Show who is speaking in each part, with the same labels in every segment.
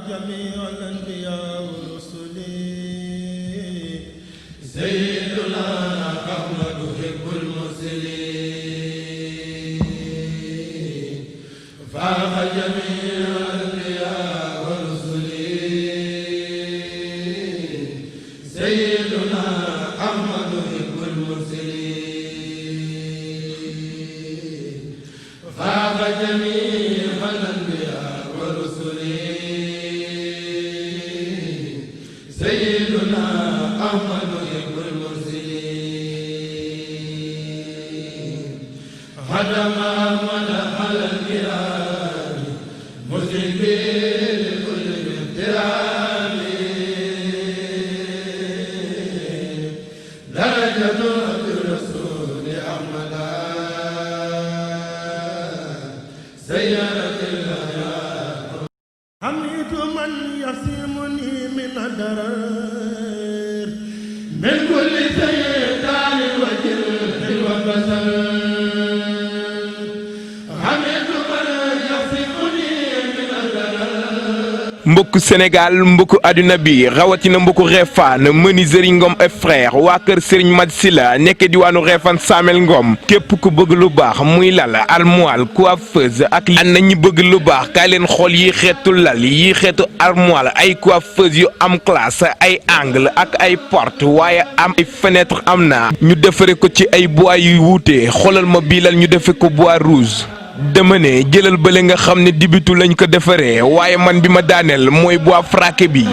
Speaker 1: جميع الأنبياء والرسل سيدنا أحمد حب المرسلين فاق جميع الأنبياء والرسل سيدنا أحمد حب المرسلين فاق جميع الأنبياء والرسل سيدنا أحمد حب المرسلين خدم أحمد على الكرام مسلم بكل احترام درجة الرسول أحمد سيارة الحياة حميد من يصيمني من الضرر من كل شيطان وجن وبشر حميد من يصيمني من الضرر
Speaker 2: mbokku Sénégal mbokku àdduna bi rawatina mbokku Réfane menuiserie Ngom et frère waa kër Serigne Mat Sila nekk diwaanu Réfane Samel Ngom képp ku bëgg lu baax muy lal armoire coiffeuse ak ana ñi bëgg lu baax kaay leen xool yi xeetu lal yi xeetu armoire ay coiffeuse yu am classe ay angle ak ay porte waaye am ay fenêtre am na ñu defare ko ci ay bois yu wuute xoolal ma bii lal ñu defe ko bois rouge dama ne jëlal bële nga xam ne dibitu lañ ko defaree waaye man bi ma daaneel mooy bois fraqué bi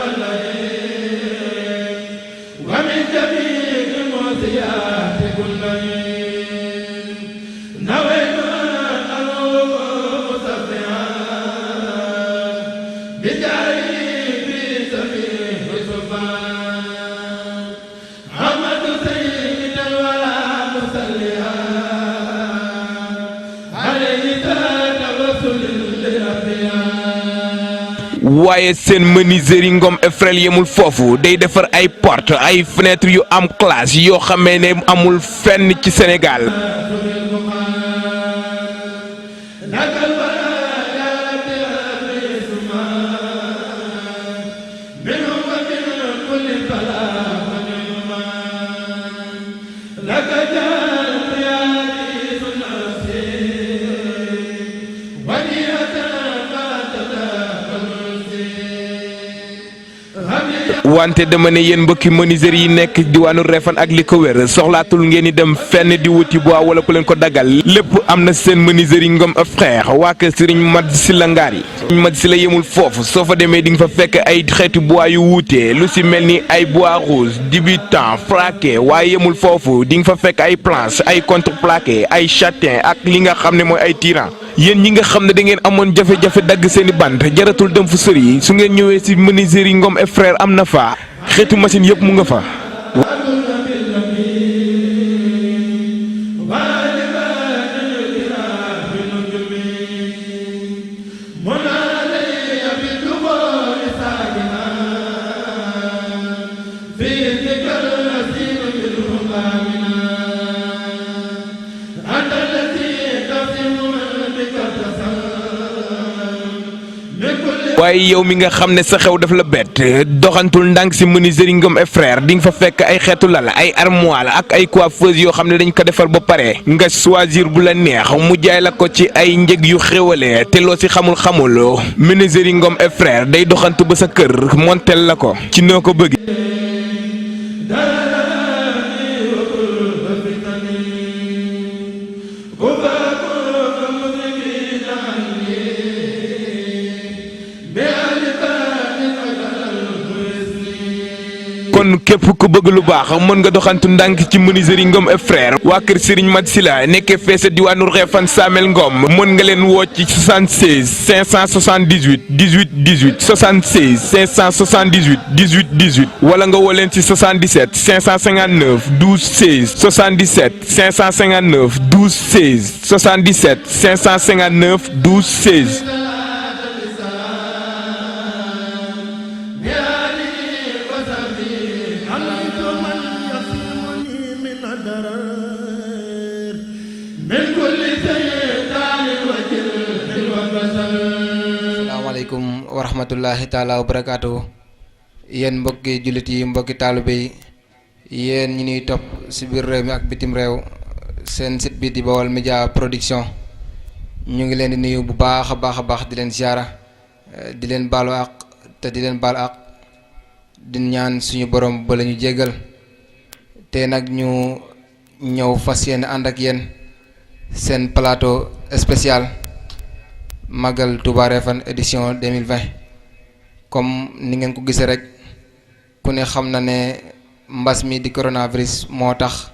Speaker 2: waaye seen menuiserie Ngom et frère yemul foofu day defar ay porte ay fenêtre yu am classe yoo xamee ne amul fenn ci Sénégal wante dama ne yéen mbokki menuiserie yi nekk diwaanu Réfane ak li ko wér soxlaatul ngeen di dem fenn di wuti bois wala ku leen ko dagal lépp am na seen menuiserie Ngom et frère waa kër Serigne Mat Sila ngaar yi Serigne Mat Sila yemul foofu soo fa demee di nga fa fekk ay xeetu bois yu wuute lu si mel ni ay bois rouge débutant fraqué waaye yemul foofu di nga fa fekk ay planche ay contreplaqué ay châtain ak li nga xam ne mooy ay tirant yéen ñi nga xam ne da ngeen amoon jafe-jafe dagg seeni bant jaratul dem fu sori su ngeen ñëwee si menuiserie Ngom et frère am na fa xeetu machine yëpp mu nga fa. waaye yow mi nga xam ne sa xew daf la bett doxantul ndànk si menuiserie Ngom et frère di nga fa fekk ay xeetu lal ay armoire ak ay coiffeuse yoo xam ne dañ ko defar ba pare nga choisir bu la neex mu jaay la ko ci ay njëg yu xéwalee te loo si xamul menuiserie Ngom et frère day doxantu ba sa kër montel la ko ci noo ko bëgg. kon képp ku bëgg lu baax mën nga doxantu ndànk ci menuiserie Ngom et frère waa kër Serigne Mat Sila nekkee feese diwaanu Réfane Samel Ngom mën nga leen woo ci 76 578 18 18 76 578 18 18 wala nga woo leen ci 77 559 12 16 77 559 12 16 77 559 12 16.
Speaker 3: asalaamaaleykum wa wa rahmatullahi taala wa barakaatu. Yéen mbokki jullit yi, mbokki taalibe yi, yéen ñi ñuy topp ci biir réew mi ak bitim réew, seen site bi di Baol Média Production ñu ngi leen di nuyu bu baax a baax di leen ziara, di leen baalu àq te di leen baal àq, di ñaan suñu borom ba la ñu jéggal. te nag ñu ñëw fas yéene ànd ak yéen seen plateau spécial Magal Touba Refane édition 2020. comme ni ngeen ko gisee rek ku ne xam na ne mbas mi di coronavirus moo tax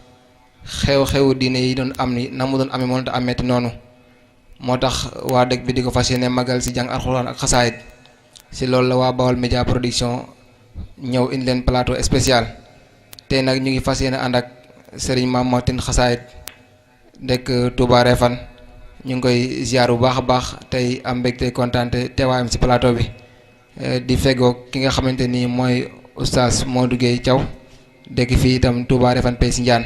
Speaker 3: xew-xewu diine yi doon am ni na mu doon amee mënut a ameeti noonu, moo tax waa dëkk bi di ko fas yéene magal ci jàng alxuraan ak xasaayit. ci loolu la waa Baol Média Production ñëw indi leen plateau spécial. te nag ñu ngi fas yéene ànd ak Serigne Mame Mor Tine xasaayit dëkk Touba Refane. ñu ngi koy ziar bu baax a baax tey am mbégte kontaante teewaayam ci plateau bi. di feggoo ki nga xamante ni mooy oustaz Modou Gueye Thiaw dëkk fii itam Touba Refane Pey si Ndiane,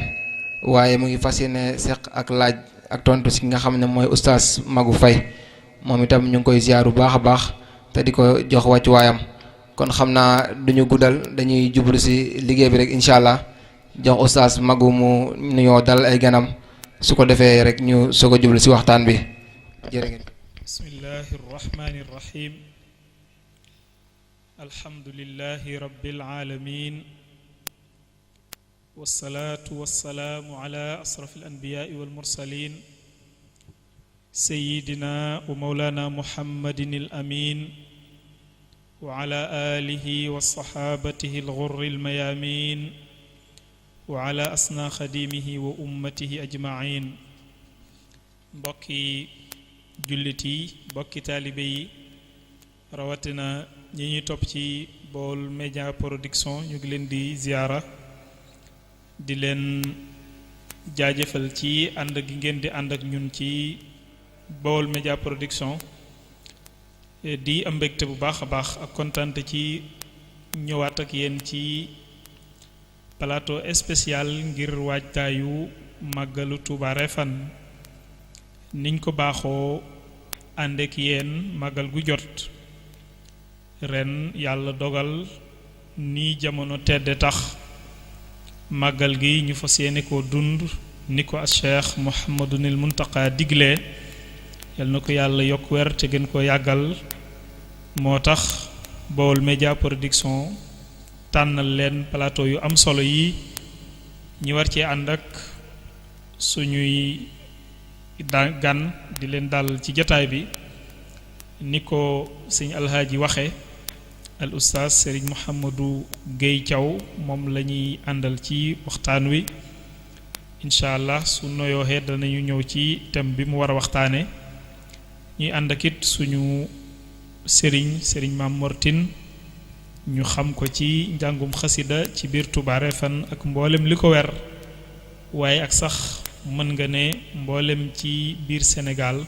Speaker 3: waaye mu ngi fas yéene seq ak laaj ak tontu si ki nga xam ne mooy oustaz Magou Faye, moom itam ñu ngi koy ziar bu baax a baax te di ko jox wàccuwaayam. kon xam naa duñu guddal, dañuy jublu si liggéey bi rek incha allah jox oustaz Magou mu nuyoo dal ay ganam, su ko defee rek ñu soog a jublu si waxtaan bi. jërë ngeen.
Speaker 4: bismillahi rahmani rahim. alhamdulillahi rabbil alamin wassalaatu wassalaamu ala asraf alanbiyaai walmursalin sayidina wa maulana muhammadin alamin wa ala alihi wa saxaabatihi alghurri almayamin wa ala asna xadimihi wa ummatihi ajmain. mbokki jullit yi, mbokki taalibe yi, rawatina ñi ñuy topp ci Baol Média Production, ñu ngi leen di ziyaara, di leen jaajëfal ci ànd gi ngeen di ànd ak ñun ci Baol Média Production. di am mbégte bu baax a baax ak kontaante ci ñëwaat ak yéen ci plateau spécial ngir waajtaayu màggalu Touba Refane. niñ ko baaxoo ànd ak yéen màggal gu jot, ren yàlla dogal ni jamono tedde tax màggal gi ñu fas yéene koo dund ni ko Cheikh Mouhamadunil Muntaqa digle, yal na ko yàlla yokk wer te gën koo yàggal. moo tax Baol Média Production tànnal leen plateau yu am solo yi, ñi war cee ànd ak suñuy gan di leen dal ci jataay bi ni ko sëñ alhaaji waxe al oustaz Serigne Mouhamadou Gueye Thiaw moom la ñuy àndal ci waxtaan wi. incha allah su noyooxee danañu ñëw ci thème bi mu war a waxtaane. ñuy ànd ak it suñu Serigne Mame Mor Tine, ñu xam ko ci njàngum xasida ci biir Touba Refane ak mboolem li ko wer, waaye ak sax mën nga ne mboolem ci biir Sénégal.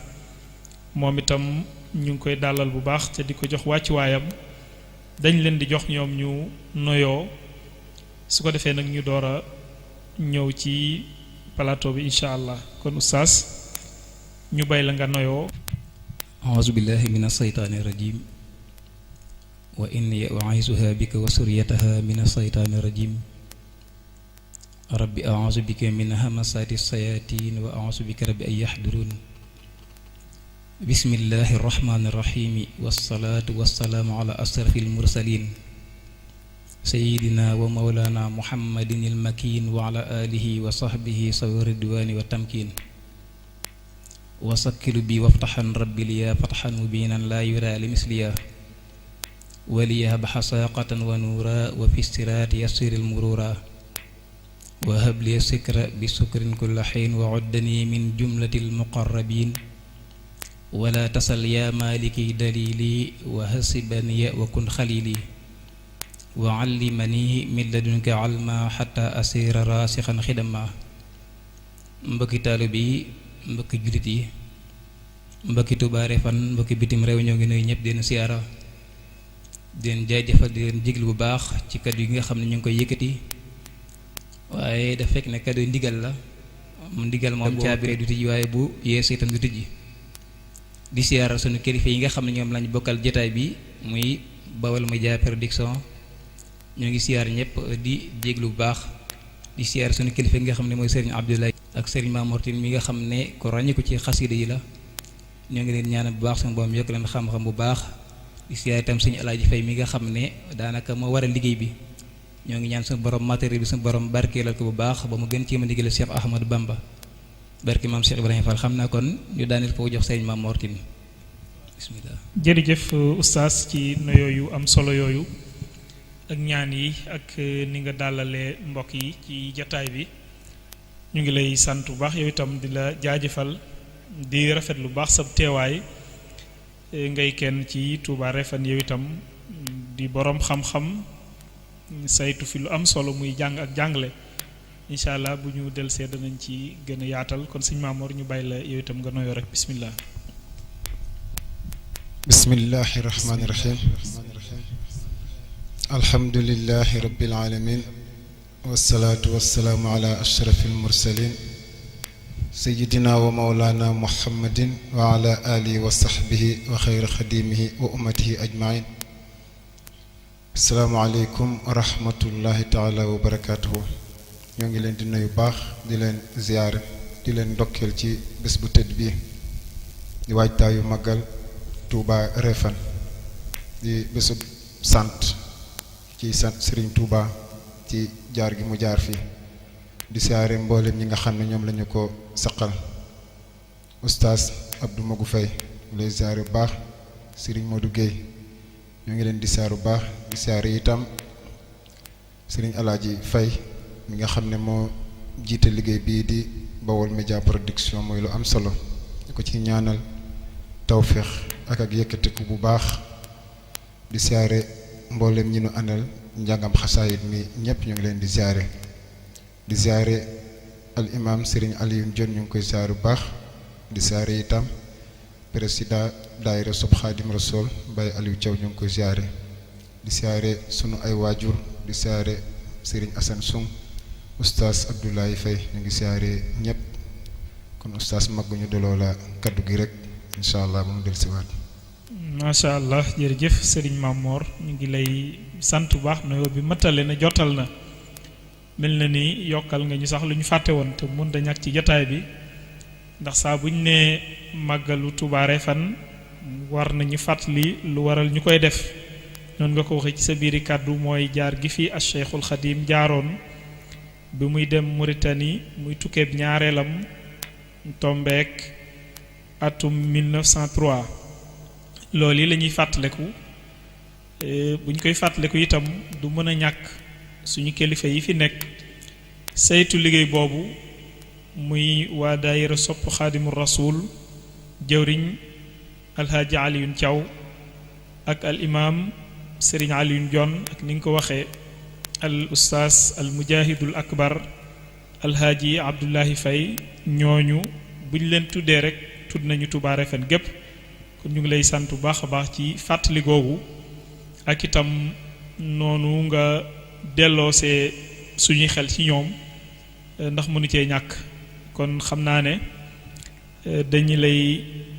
Speaker 4: moom itam ñu ngi koy dalal bu baax te di ko jox wàccuwaayam. dañ leen di jox ñoom ñu noyoo, su ko defee nag ñu door a ñëw ci plateau bi incha allah. kon oustaz ñu bay la nga noyoo.
Speaker 5: auzu billahi min asaytaani rajim wa inni u'iizuha bika wa suriyataha min asaytaani rajim rabbi auzu bika min hamasaati sayatin wa auzu bika rabbi an yaxduruun. bismillahi irrahmani irrahimi wassalaatu wassalaamu ala asrafil mursalin sayidina wa mawlana muhammadin ilmakin wa ala alihi wa sahbihi sawi ridwani wa tamkin wa sakkilu bi waftaxan rabbi liya fatxan mubinan laa yura li misliya waliya baxasaaqatan wa nuura wa fi stiraati yassiril murura wa habli sikra bi sukrin kulla xiin wa uddani min jumlatil muqarrabin wala tasal yaa maliki dalili wa hasibaniya wa kun xalili wa allimani min ladunka alma xata asira rasixan xidama. mbokki taalibe yi, mbokki jullit yi, mbokki Touba Refane, mbokki bitim réew, ñoo ngi nuyu ñëpp di leen siyaara, di leen jaajëfal, di leen jéglu bu baax ci kaddu yi nga xam ne ñu ngi koy yëkkati, waaye dafa fekk ne kaddu ndigal la. mu ndigal moom caabi du tijji, waaye bu yees itam du tijji. di siyaara sunu kilifa yi nga xam ne ñoom lañ bokkal jotaay bi muy Baol Média Production ñoo ngi siyaar ñëpp di jéglu bu baax di siyaar sunu kilifa yi nga xam ne mooy Serigne Abdoulaye ak Serigne Mamour Tine mi nga xam ne ko ràññiku ci xasida yi la ñoo ngi leen ñaanal bu baax suñu boom yokk leen xam-xam bu baax di siyaar itam Serigne Alaaji Fay mi nga xam ne daanaka moo war a liggéey bi ñoo ngi ñaan suñu borom matériel bi suñu borom barkeelal ko bu baax ba mu gën ci ma diggale Cheikh Ahmadou Bamba barke maam Cheikh Ibrahima Fall xam naa kon ñu daaneel foofu jox Serigne Mamour Tine bismillah.
Speaker 4: jërëjëf oustaz ci nuyoo yu am solo yooyu ak ñaan yi ak ni nga dalalee mbokk yi ci jataay bi ñu ngi lay sant bu baax yow itam di la jaajëfal di rafet lu baax sab teewaay ngay kenn ci Touba Refane yow itam di borom xam-xam saytu fi lu am solo muy jàng ak jàngale incha allah bu ñu delsee danañ ci gën a yaatal kon sëñ Mamour ñu bàyyi la yow itam nga noyoo rek bismillah.
Speaker 6: bismillahi rahmaani rahim alhamdulillahi rabbil alamin wassalaatu wassalaamu ala ashrafil mursalin sayyidina wa mawlana muhammadin wa ala alihi wa sahbihi wa xayra xadimihi wa ummatihi ajmain assalaamu aleykum wa rahmatullahi taala wa barakatuhu ñoo ngi leen di nuyu baax di leen ziyaare di leen ndokkeel ci bés bu tëdd bi di waajtaayu màggal Touba Refane di bésub sant ci sant Serigne Touba ci jaar gi mu jaar fii di siyaare mboolem ñi nga xam ne ñoom lañu ko saqal oustaz Abdou Magou Faye lay siyaare bu baax Serigne Modou Guèye ñoo ngi leen di siyaare bu baax di siyaare itam Serigne Alaaji Faye mi nga xam ne moo jiite liggéey bii di Baol Média Production mooy lu am solo di ko ci ñaanal tawféex ak yëkkatiku bu baax di siyaare mboolem ñi nu àndal njàngam xasaayit mi ñëpp ñu ngi leen di siyaare al imam Serigne Alioune Dione ñu ngi koy siyaare bu baax di siyaare itam président daayira Sopp Xaadim Rasool Baye Aliou Thiaw ñu ngi koy siyaare di siyaare sunu ay waajur di siyaare Serigne Assane Sung oustaz Abdoulaye Faye ñu ngi siyaare ñëpp kon oustaz magguñu daloo la kaddu gi rek incha allah ba mu del siwaat
Speaker 4: macha allah jërëjëf Serigne Mamour ñu ngi lay sant bu baax nuyoo bi matale na jotal na mel na ni yokkal nga ñu sax lu ñu fàtte woon te mën da ñàkk ci jotaay bi ndax saa buñ ne màggalu Touba Refane war nañu fàttali lu waral ñu koy def noonu nga ko waxee ci sa biiri kàddu mooy jaar gi fi as Cheikhul Khadim jaaroon bi muy dem Mauritanie muy tukkeeb ñaareelam tombeek atum 1903 loolu yi la ñuy fàttaliku bu ñu koy fàttaliku itam du mën a ñàkk suñu kilifa yi fi nekk saytu liggéey boobu muy waa daayira Sopp Xaadimu Rasuul jëwriñ alhaaji Alioune Thiaw ak al imam Serigne Alioune Dione ak ni nga ko waxee al ustaas al mujahidul akbar alhaaji Abdoulahi Faye ñooñu buñ leen tuddee rek tudd nañu Touba Refane gépp kon ñu ngi lay sant bu baax a baax ci fàttali googu ak itam noonu nga delloosee suñuy xel ci ñoom ndax mënu cee ñàkk kon xam naa ne dañu lay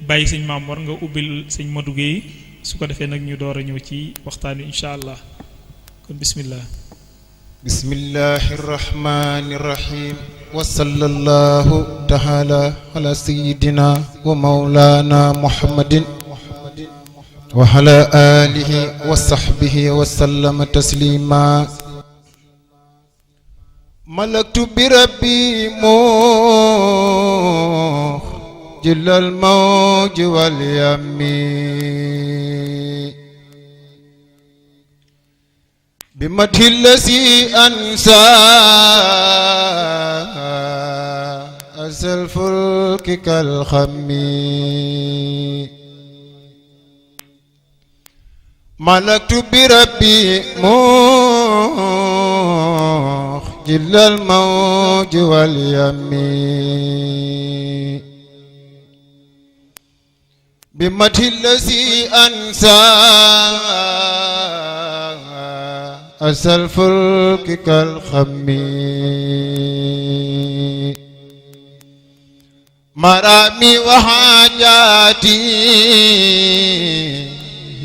Speaker 4: bàyyi sëñ Mamour nga ubbil sëñ Modou Guèye su ko defee nag ñu door a ñëw ci waxtaan wi incha allah kon bismillah
Speaker 6: bismillahi rahmani rahim wa sallallahu taala ala sayyidina wa maulana muhammadin wa ala alihi wa sahbihi wa sallama taslima malaktu bi rabbi jilal mawj wal yami بمدح الذي أنسى أزل الفلك كالخم ملكت بربي مخجل الموج واليم بمدح الذي أنسى أسى الفلك كالخم مرامي وحاجاتي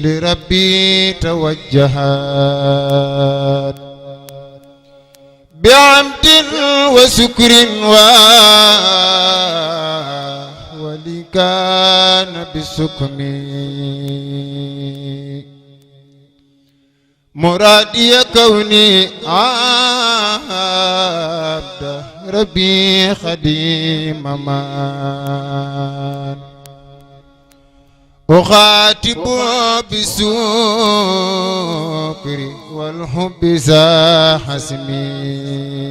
Speaker 6: لربي توجهات بعمد وسكر ولي كان بسكم مرادي كوني عبد ربي خديم من أخاطب بالسكر والحب ذا حسمي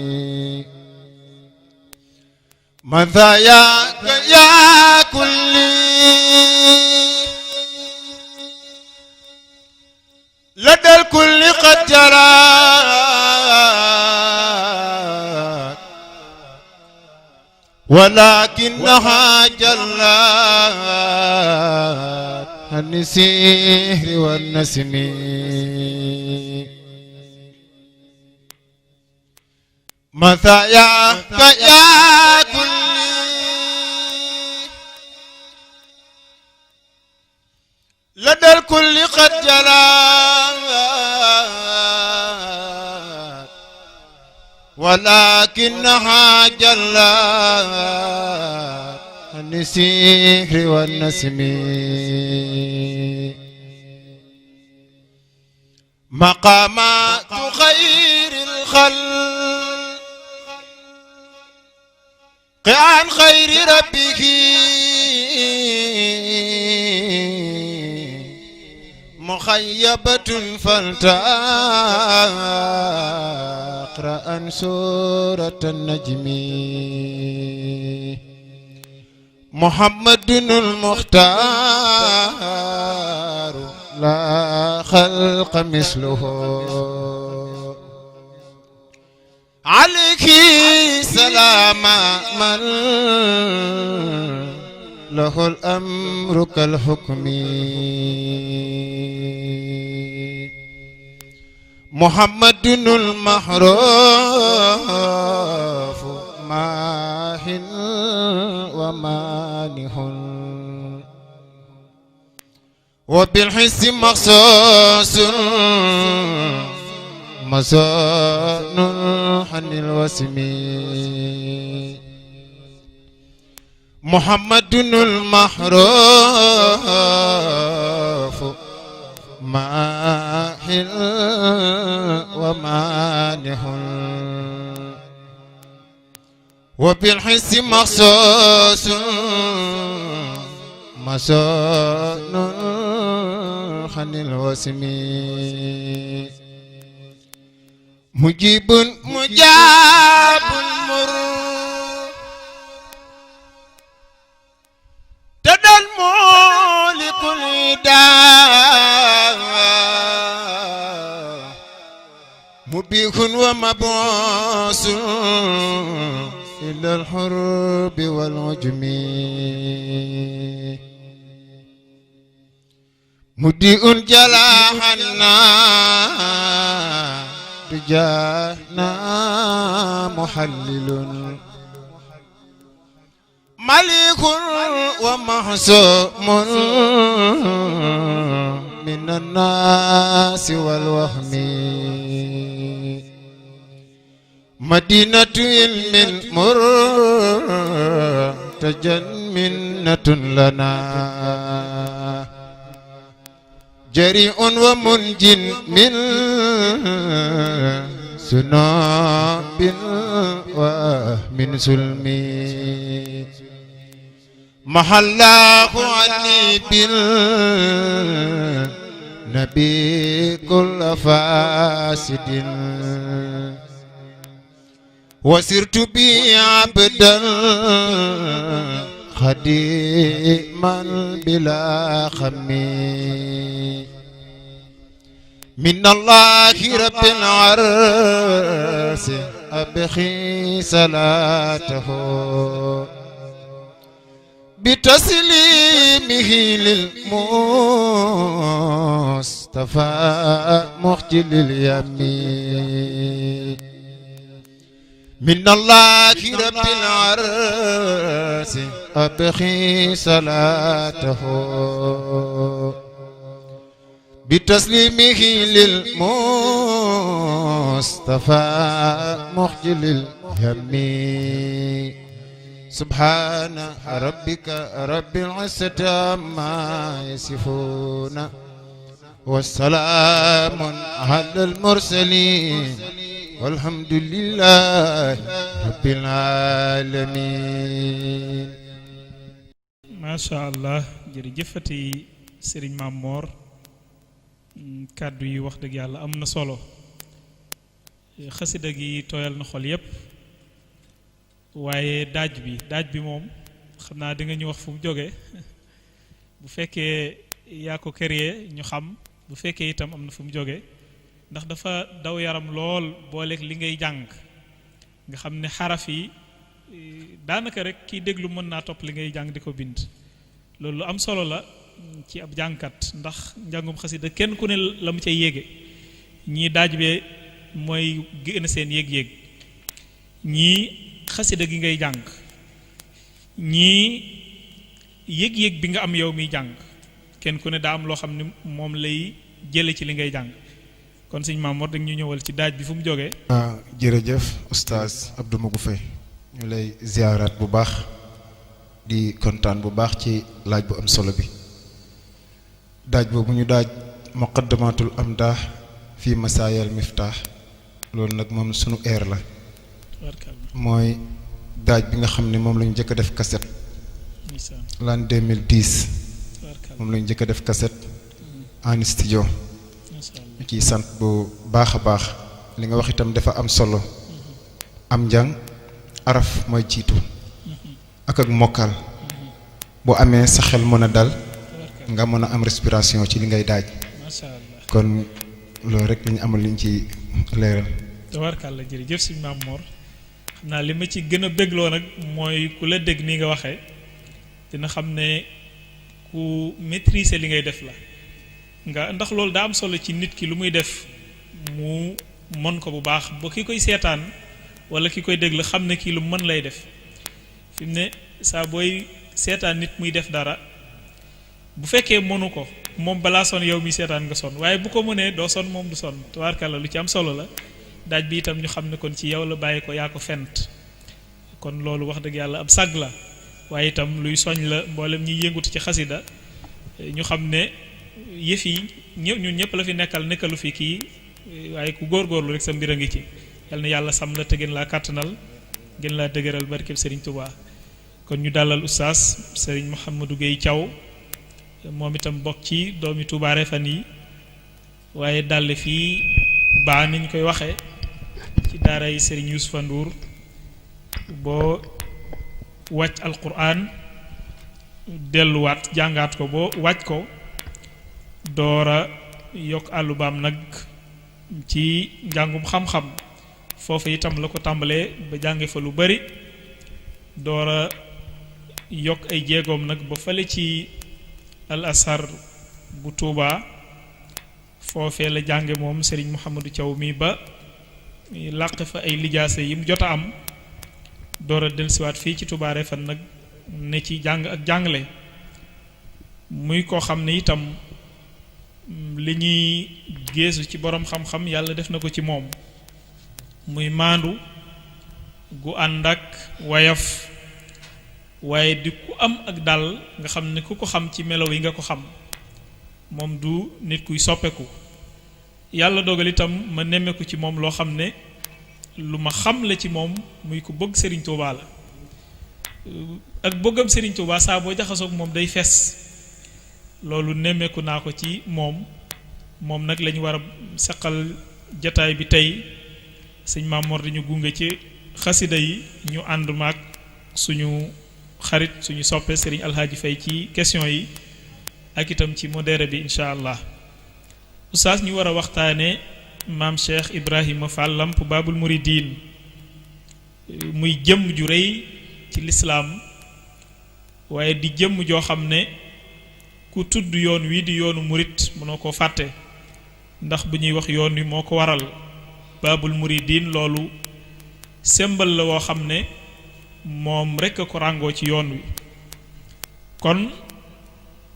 Speaker 6: مذاياك يا كلي لدى الكل قد جرت ولكنها جلت عن السحر والنسم مثاياك يا كلي لدى الكل قد جلت ولكنها جلت عن السحر والنسم مقامات خير الخلق عن خير ربك مخيبة فلتقرأ سورة النجم محمد المختار لا خلق مثله عليك سلام من له الأمر كالحكم محمد المحروف ماح ومانح وبالحس مخصوص مصان حن الوسم محمد المحروف ماحل ومانح وبالحس مخصوص مصان حن الوسم مجيب مجاب مر تدلمو لكل داء مبيح ومبعوث إلى الحرب والعجم مديء جلاحنا رجانا محلل ملك ومحسوم من الناس والوهم مدينة علم مرتجى منة لنا جريء ومنج من سناب ومن سلمي محلاه عني بالنبي كل فاسد وسرت بي عبدا خديما بلا خمي من الله رب العرش أبخي صلاته بتسليمه للمصطفى مخجل اليمين من الله رب العرش أبخي صلاته بتسليمه للمصطفى مخجل الهم سبحان ربك رب العزة عما يصفون والسلام على المرسلين والحمد لله رب العالمين.
Speaker 4: macha allah jërëjëfati Serigne Mame Mor kàddu yi wax dëgg yàlla am na solo xasida gi tooyal na xol yépp waaye daaj bi moom xam naa di nga ñu wax fu mu jógee bu fekkee yaa ko créé ñu xam bu fekkee itam am na fu mu jógee ndax dafa daw yaram lool booleeg li ngay jàng nga xam ne xaraf yi daanaka rek kiy déglu mën naa topp li ngay jàng di ko bind loolu lu am solo la ci ab jàngkat ndax njàngum xasida kenn ku ne la mu cay yéege ñii daaj bee mooy gën seen yéeg-yéeg ñii xasida gi ngay jàng ñii yéeg-yéeg bi nga am yow miy jàng kenn ku ne daa am loo xam ne moom lay jële ci li ngay jàng kon sëñ Mame Mor dag ñu ñëwal ci daaj bi fu mu jógee.
Speaker 6: jërëjëf oustaz Abdou Mogou Faye ñu lay ziyaaraat bu baax di kontaan bu baax ci laaj bu am solo bi daaj boobu ñu daaj muqaddamatul amdah fi masaayal miftah loolu nag moom sunu air la mooy daaj bi nga xam ne moom la ñu njëkk a def cassette l'an 2010 moom la ñu njëkk a def cassette en studio ñu ciy sant bu baax a baax li nga wax itam dafa am solo am njàng araf mooy jiitu ak mokkal bu amee sa xel mën a dal nga mën a am respiration ci li ngay daaj kon loolu rek lañu amal liñ ci leeral.
Speaker 4: tabarkàlla jërëjëf sëñ Mame Mor xam naa li ma ci gën a bégloo nag mooy ku la dégg nii nga waxee dina xam ne ku maîtriser li ngay def la nga ndax loolu daa am solo ci nit ki lu muy def mu mën ko bu baax ba ki koy seetaan wala ki koy dégg la xam ne kii lu mën lay def fi mu ne saa booy seetaan nit muy def dara bu fekkee mënu ko moom balaa son yow mi seetaan nga son waaye bu ko mënee doo son moom du son tubaarkàlla lu ci am solo la daaj bi itam ñu xam ne kon ci yow la bàyyi ko yaa ko fent kon loolu wax dëgg yàlla ab sag la waaye itam luy soñ la mboolem ñiy yëngutu ci xasida ñu xam ne yëf yi ñun ñëpp la fi nekkalu fi kii waaye ku góorgóorlu rek sa mbir a ngi ci yal na yàlla sam la te gën laa kàttanal gën laa dëgëral barkeb Serigne Touba kon ñu dalal oustaz Serigne Mouhamadou Gueye Thiaw moom itam bokk ci doomi Touba Refane yi waaye dàll fii baa ni ñu koy waxee ci daara yi Serigne Youssoufa Ndour boo wàcc alquran delluwaat jàngaat ko boo wàcc ko doora yokk àllubaam nag ci njàngum xam-xam foofu itam la ko tàmbalee ba jànge fa lu bari doora yokk ay jéegoom nag ba fale ci al asar bu Tuuba foofee la jànge moom Serigne Mouhamadou Thiaw mi ba làq fa ay lijaasa yi mu jot a am doora dellusiwaat fii ci Tuuba Refane nag ne ci jàng ak jàngale muy koo xam ne itam li ñuy geesu ci boroom xam-xam yàlla def na ko ci moom muy maandu gu ànd ak wayaf waaye di ku am ak dal nga xam ne ku ko xam ci melaw yi nga ko xam moom du nit kuy soppeeku yàlla dogal itam ma nemmeeku ci moom loo xam ne lu ma xam la ci moom muy ku bëgg Serigne Touba la ak bëggam Serigne Touba saa boo jaxasoog moom day fes loolu nemmeeku naa ko ci moom nag la ñu war a seqal jataay bi tey sëñ Mame Mor dañu gunge ci xasida yi ñu ànd maag suñu xarit suñu soppe Serigne Alhaaji Fay ci question yi ak itam ci modéré bi incha allah oustaz ñu war a waxtaane maam Cheikh Ibrahima Fall Lamp Babul Mouridine muy jëmm ju rëy ci lislaam waaye di jëmm joo xam ne ku tudd yoon wi di yoonu murit mënoo koo fàtte ndax bu ñuy wax yoon wi moo ko waral Babul Mouridine loolu sembal la woo xam ne moom rekk a ko ràngoo ci yoon wi kon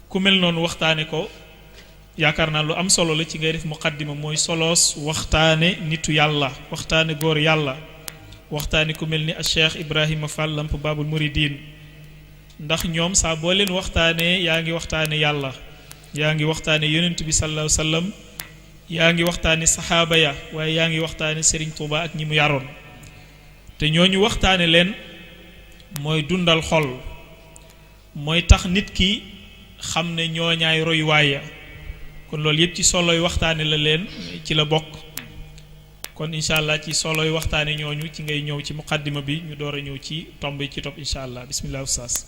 Speaker 4: ku mel noonu waxtaane ko yaakaar naa lu am solo la ci ngay def muqaddima mooy soloos waxtaane nitu yàlla waxtaane góor yàlla waxtaane ku mel ni a Cheikh Ibrahima Fall Lamp Babul Mouridine ndax ñoom saa boo leen waxtaanee yaa ngi waxtaane yàlla yaa ngi waxtaane yonent bi sallallahu alayhi wasallam yaa ngi waxtaane saxaaba ya waaye yaa ngi waxtaane Serigne Touba ak ñi mu yaroon te ñooñu waxtaane leen mooy dundal xol mooy tax nit ki xam ne ñooñaay roy waaya kon loolu yëpp ci soloy waxtaane la leen ci la bokk kon incha allah ci soloy waxtaane ñooñu ci ngay ñëw ci muqaddima bi ñu door a ñëw ci tomb yi ci topp incha allah bismillah ustaas.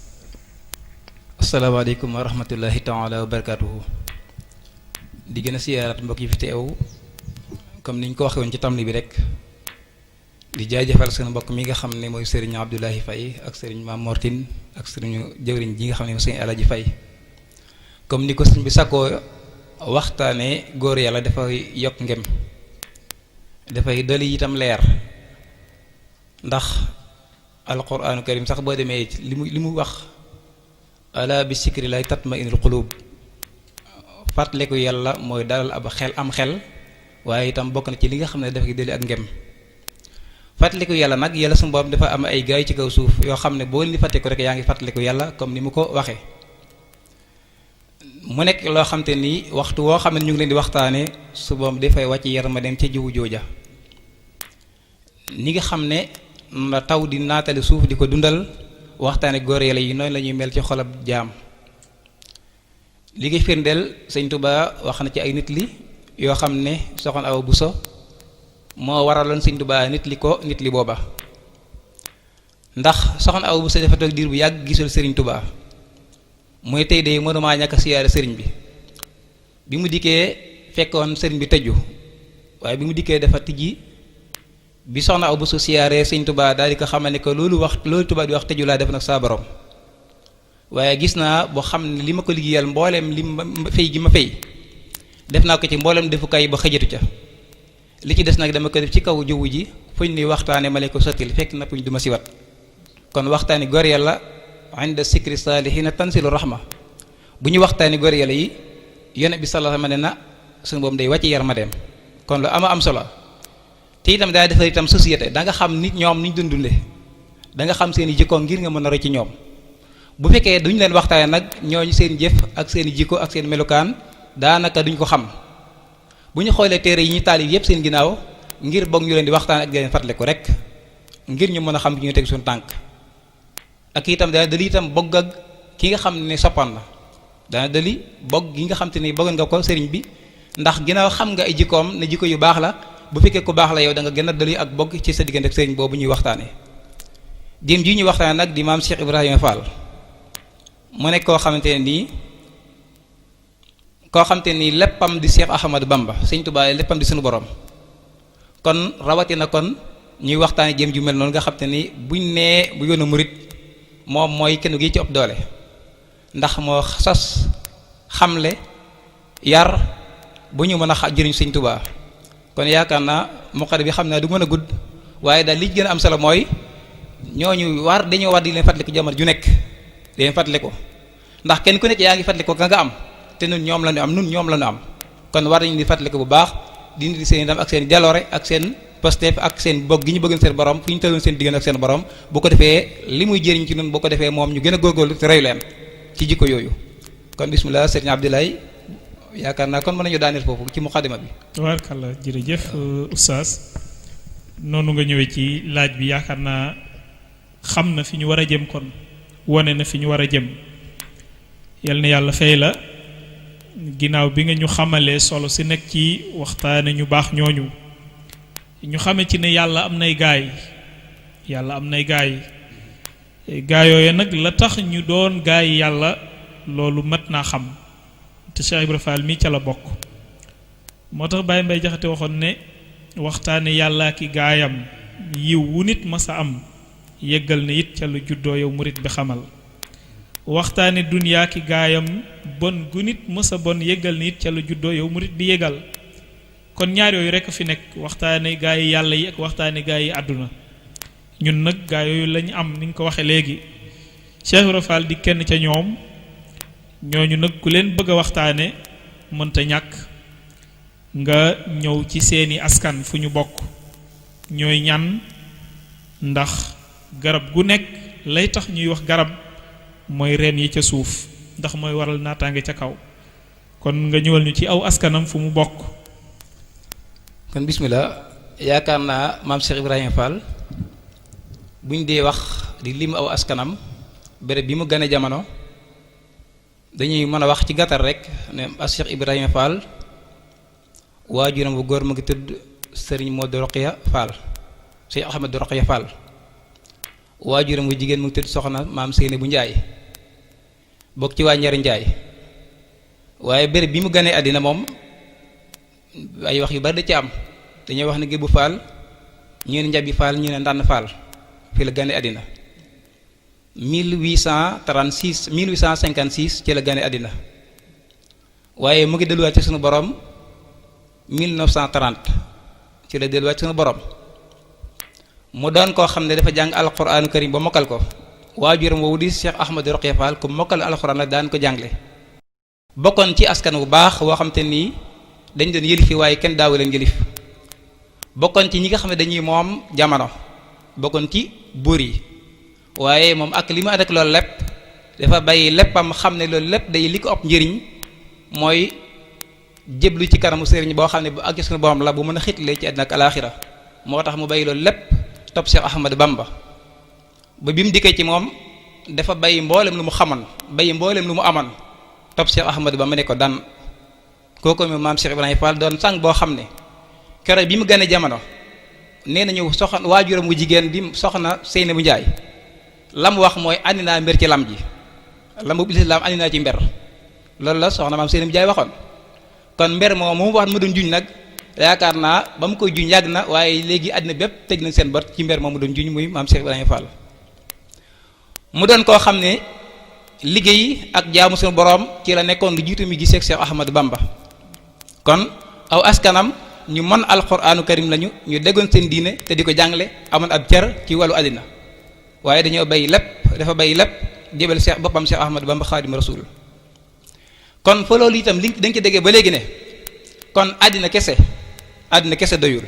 Speaker 5: asalaamaaleykum wa rahmatullahi taala wa barakatuhu di gën a siyaaraat mbokk yi fi teew comme ni ñu ko waxee woon ci tamli bi rek di jaajëfal seen mbokk mi nga xam ne mooy Serigne Abdoulahi Faye ak Serigne Mame Mortine ak Serigne jëwriñ ji nga xam ne mooy Serigne Alaji Faye comme ni ko sëñ bi sakkoo waxtaane góor yàlla dafay yokk ngem dafay doli itam leer ndax alquraanu karim sax boo demee li mu wax ala bi sikri lay tatma inul qulub fàttaliku yàlla mooy dalal ab xel am xel waaye itam bokk na ci li nga xam ne dafay doli ak ngem fàttaliku yàlla nag yàlla su borom dafa am ay gaay ci kaw suuf yoo xam ne boo leen di fàttaliku rek yaa ngi fàttaliku yàlla comme ni mu ko waxee mu nekk loo xam te ni waxtu woo xam ne ñu ngi leen di waxtaane su boom dafay wàcc yërmandeem ca jiwu jooja ni nga xam ne la taw di naatale suuf di ko dundal waxtaane góor yàlla yi noonu la ñuy mel ci xolab jaam li ngi firndeel sëñ Touba wax na ci ay nit li yoo xam ne soxna Awa Buso moo waraloon sëñ Touba nit li booba ndax soxna Awa Buso dafa toog diir bu yàgg gisul sëriñ Touba mooy tey de mënumaa ñàkk siyaare sëriñ bi mu dikkee fekkoon sëriñ bi tëju waaye bi mu dikkee dafa tijji bi soxna Awa Buso siyaare sëriñ Touba daal di ko xamal ne que loolu Touba di wax tëju laa def nag saa borom waaye gis naa boo xam ne li ma ko liggéeyal mbooleem li ma fay gi ma fay def naa ko ci mbooleem defukaay ba xëjatu ca li ci des nag dama ko def ci kaw jaww ji fuñ ni waxtaane ma leen ko sottil fekk na puñ duma siwat kon waxtaani góor yàlla inda sikri saalihiina tanzilu rahma bu ñu waxtaani góor yàlla yi yonent bi sallallahu alayhi wa sallam ne na suñu boobu day wàcc yarmandeem kon lu am solo te itam daa defar itam société da nga xam nit ñoom niñ doon dunde da nga xam seen i jikko ngir nga mën a roy ci ñoom bu fekkee duñ leen waxtaane nag ñooñu seen jëf ak seen i jikko ak seen melukaan daanaka duñ ko xam bu ñu xoolee téere yi ñu taalif yépp seen ginnaaw ngir boog ñu leen di waxtaan ak di leen fàttaliku rek ngir ñu mën a xam bi ñu teg suñu tànk ak itam dana dali itam bogg ak ki nga xam ne soppan la dana dali bogg gi nga xam te ni boggoon nga ko sëriñ bi ndax ginnaaw xam nga ay jikkoom ne jikko yu baax la bu fekkee ku baax la yow da nga gën a dali ak bogg ci sa diggante ak sëriñ boobu ñuy waxtaane dim ji ñuy waxtaane nag di maam Cheikh Ibrahima Fall mu nekk koo xamante ne nii léppam di Cheikh Ahmadou Bamba Sëriñ Tuubaa léppam di suñu borom kon rawatina kon ñuy waxtaane jëm ju mel noonu nga xam te ni buñ nee bu yoonu murit moom mooy kenn gi ci ëpp doole ndax moo sos xamle yar bu ñu mën a jëriñ Sëriñ Tuubaa kon yaakaar naa muqaddima bi xam naa du mën a gudd waaye daal li gën a am solo mooy ñooñu dañoo war di leen fàttaliku jamono ju nekk di leen fàttaliku ndax kenn ku nekk yaa ngi fàttaliku ka nga am te nun ñoom la ñu am kon war nañu di fàttaliku bu baax di indi seen ndam ak seen jaloore ak seen postef ak seen bokk gi ñu bëggoon seen borom fu ñu tëloon seen diggante ak seen borom bu ko defee li muy jëriñ ci nun bu ko defee moom ñu gën a góorgóorlu te roy leen ci jikko yooyu kon bismillah sëriñ Abdoulaye yaakaar naa kon mën nañu daaneel foofu ci muqaddima bi.
Speaker 4: tabaarkalla jërëjëf oustaz noonu nga ñëwee ci laaj bi yaakaar naa xam na fi ñu war a jëm kon wone na fi ñu war a jëm yal na yàlla fay la ginnaaw bi nga ñu xamalee solo si nekk ci waxtaane ñu baax ñooñu ñu xame ci ne yàlla am nay gaay gaayooye nag la tax ñu doon gaay yàlla loolu mat naa xam te Cheikh Ibra Fall mi ca la bokk moo tax Baye Mbaye Jaxate waxoon ne waxtaane yàlla ki gaayam yiw wu nit masa am yëggal ne it ca lu juddoo yow murit bi xamal waxtaane duniyaa ki gaayam bon gu nit mësa bon yëggal ne it ca lu juddoo yow murit bi yëgal kon ñaar yooyu rekk fi nekk waxtaane gaa yi yàlla yi ak waxtaane gaa yi àdduna ñun nag gaa yooyu lañu am ni nga ko waxee léegi Cheikh Ibra Fall di kenn ca ñoom ñooñu nag ku leen bëgg a waxtaane mënta ñàkk nga ñëw ci seeni askan fu ñu bokk ñooy ñan, ndax garab gu nekk lay tax ñuy wax garab mooy reen yi ca suuf, ndax mooy waral naataange ca kaw. kon nga ñëwal ñu ci aw askanam fu mu bokk.
Speaker 5: kon bismillah, yaakaar naa maam Cheikh Ibrahima Fall buñ dee wax di lim aw askanam béréb bi mu gane jamono dañuy mën a wax ci gàttal rek ne Cheikh Ibrahima Fall waajuram bu góor mu ngi tudd Serigne Modou Rokhaya Fall, Cheikh Ahmadou Rokhaya Fall. waajuram bu jigéen mu ngi tudd soxna maam Seyni bu Njaay bokk ci waa Njari Njaay. waaye béréb bi mu ganee àddina moom ay wax yu bari da ci am, dañuy wax ne Gébu Fall, ñu ne Njabi Fall, ñu ne Ndànn Fall fii la ganee àddina 1856 ci la ganee àddina. waaye mu ngi delluwaat ci sunu borom 1930 ci la delluwaat ci sunu borom. mu doon koo xam ne dafa jàng alquraanu karim ba mokkal ko. waajuram woowu di Cheikh Ahmadou Rokhaya Fall ku mokkal alquraan la daan ko jàngle. bokkoon ci askan wu baax woo xam te nii dañ doon yëlifi waaye kenn daawu leen yëlif. bokkoon ci ñi nga xam ne dañuy moom jamono, bokkoon ci buur yi. waaye moom ak li mu ànd ak loolu lépp dafa bàyyi léppam xam ne loolu lépp day li ko ëpp njëriñ mooy jéblu ci kanamu sëriñ boo xam ne bu ak suñu borom la bu mën a xitlee ci àddina ak alaaxira. moo tax mu bàyyi loolu lépp topp Cheikh Ahmadou Bamba. ba bi mu dikkee ci moom dafa bàyyi mboolem lu mu xamoon, bàyyi mboolem lu mu amoon topp Cheikh Ahmadou Bamba ne ko dan. kooku mi maam Cheikh Ibrahima Fall doon sang boo xam ne keroog bi mu gane jamono nee nañu soxna waajuram bu jigéen di soxna Seyni bu Njaay lam wax mooy andi naa mbir ci lam ji, lambu lislaam andi naa ci mber. loolu la soxna maam Seyni bu Njaay waxoon. kon mber moom mu wax ma doon juñ nag yaakaar naa ba mu koy juñ yàgg na, waaye léegi àddina bépp tëj nañ seen bët ci mber moom mu doon juñ muy maam Cheikh Ibrahima Fall. mu doon koo xam ne liggéey ak jaamu suñu borom ci la nekkoon lu jiitu mi gisee ak Cheikh Ahmadou Bamba. kon aw askanam ñu mën alquraanu karim lañu, ñu déggoon seen diine te di ko jàngale, amoon ab cer ci wàllu àddina. waaye dañoo bay lépp, dafa bay lépp jébal Cheikh boppam Cheikh Ahmadou Bamba Xaadimu Rasuul. kon fa loolu itam li dañ ci déggee ba léegi ne kon àddina kese doyul.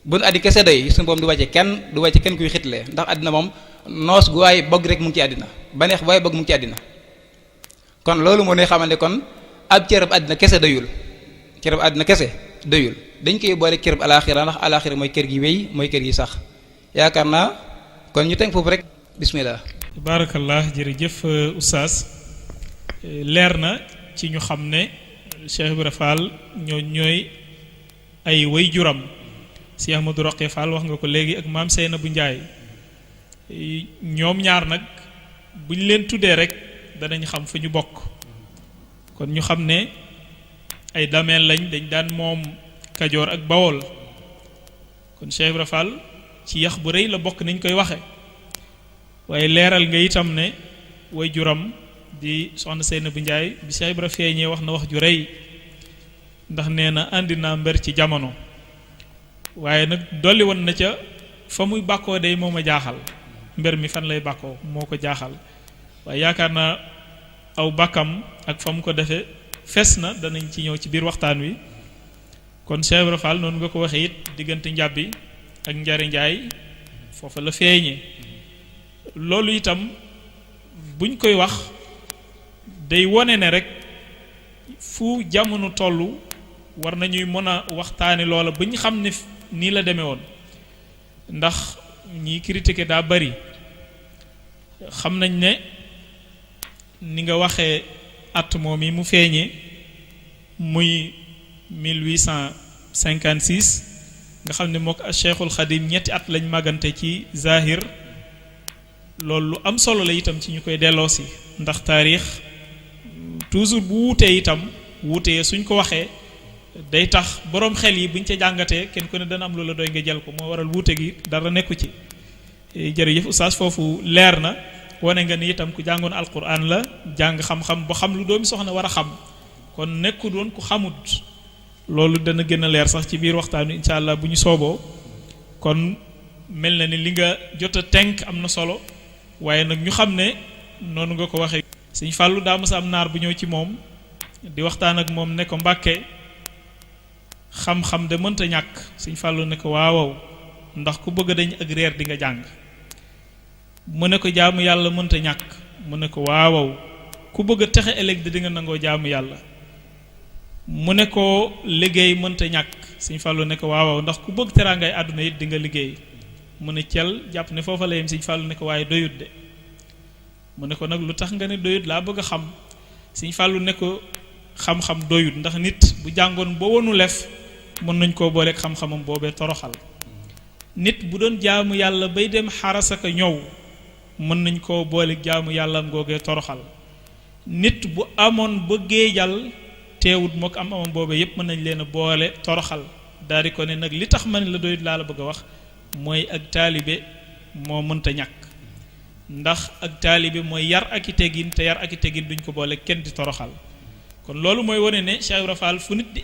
Speaker 5: bu nu àddina kese doy suñu boom du wàcce kenn kuy xitlee, ndax àddina moom noos gu waaye bëgg rek mu ngi ci àddina, baneex bu waaye bëgg mu ngi ci àddina. kon loolu moo ne xamante kon ab cërëb àddina kese doyul, cërëb àddina kese doyul, dañ koy boole cërëb alaaxira, ndax alaaxira mooy kër gi wéy, mooy kër gi sax. yaakaar naa kon ñu teg foofu rek bismillah.
Speaker 4: barakallah, jërëjëf oustaz. leer na ci ñu xam ne Cheikh Ibrahima Fall ñooy ay way juram. Cheikh Ahmadou Rokhaya Fall wax nga ko léegi ak maam Seyna bu Njaay. ñoom ñaar nag buñ leen tuddee rek danañ xam fu ñu bokk. kon ñu xam ne ay dameel lañ, dañ daan moom Kajoor ak Bawol. kon Cheikh Ibrahima Fall ci yax bu rëy la bokk nañ koy waxe waaye leeral nga itam ne way juram di soxna Seyna bu Njaay bi Cheikh Ibrahima feeñee wax na wax ju rëy, ndax nee na andi naa mber ci jamono. waaye nag dolli woon na ca fa muy bàkkoo day moo ma jaaxal, mber mi fan lay bàkkoo moo ko jaaxal. waaye yaakaar naa aw bàkkam ak fa mu ko defee fes na, danañ ci ñëw ci biir waxtaan wi. kon Cheikh Ibrahima Fall noonu nga ko waxee it diggante Njàbbi ak Njari Njaay foofa la feeñee. loolu itam buñ koy wax day wone ne rek fu jamono tollu war nañuy mën a waxtaane loola ba ñu xam ne nii la demee woon, ndax ñiy critiquer daa bari. xam nañ ne ni nga waxee at moom yi mu feeñee muy 1856 nga xam ne mook Cheikhul Khadim ñetti at lañ màggante ci zahir. loolu lu am solo la itam ci ñu koy delloosi, ndax taarix toujours bu wuutee itam wuutee suñ ko waxee day tax boroom xel yi buñ ca jàngatee kenn ku ne dana am loola doy nga jël ko, moo waral wuute gi dara nekku ci. jërëjëf oustaz, foofu leer na, wane nga ni itam ku jàngoon alquran la, jàng xam-xam ba xam lu doomi soxna war a xam, kon nekku doon ku xamut. loolu dana gën a leer sax ci biir waxtaan wi incha allah bu ñu sooboo. kon mel na ni li nga jot a tënk am na solo, waaye nag ñu xam ne noonu nga ko waxee sëñ Fallou daa mës a am naar bu ñëw ci moom di waxtaan ak moom ne ko Mbàkke xam-xam de mënta ñàkk. sëñ Fallou ne ko waaw ndax ku bëgg dañ ak réer di nga jàng. mu ne ko jaamu yàlla mënta ñàkk. mu ne ko waaw ku bëgg a texe ëllëg di nga nangoo jaamu yàlla. mu ne ko liggéey mënta ñàkk. sëñ Fallou ne ko waaw ndax ku bëgg teraangay àdduna it di nga liggéey. mu ne cel jàpp ne foofa la yem. sëñ Fallou ne ko waaye doyut de. mu ne ko nag lu tax nga ne doyut laa bëgg a xam. sëñ Fallou ne ko xam-xam doyut ndax nit bu jàngoon boo wonu lef mën nañ koo booleeg xam-xamam boobee toroxal. nit bu doon jaamu yàlla bay dem xarasaka ñëw mën nañ koo booleeg jaamu yàlla am googee toroxal. nit bu amoon ba géejal teewut mook am amam boobee yépp mën nañ leen a boole toroxal. daal di ko ne nag li tax ma ne la doyut laa la bëgg a wax mooy ak taalibe moo mënta ñàkk. ndax ak taalibe mooy yar ak i teggin te yar ak i teggin duñ ko boole kenn di toroxal. kon loolu mooy wane ne Cheikh Ibra Fall fu nit di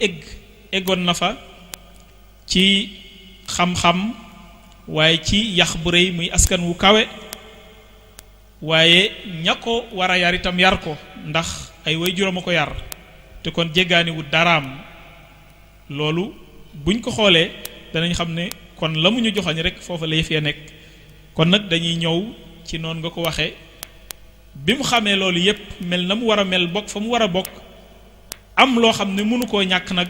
Speaker 4: eggoon na fa ci xam-xam waaye ci yax bu rëy muy askan wu kawe waaye ña ko war a yar itam yar ko ndax ay way juróom a ko yar te kon jéggaani wu daraam. loolu buñ ko xoolee danañ xam ne kon la mu ñu joxoñ rek foofa la yëf ya nekk. kon nag dañuy ñëw ci noonu nga ko waxee bi mu xamee loolu yépp mel na mu war a mel bokk fa mu war a bokk am loo xam ne mënu koo ñàkk nag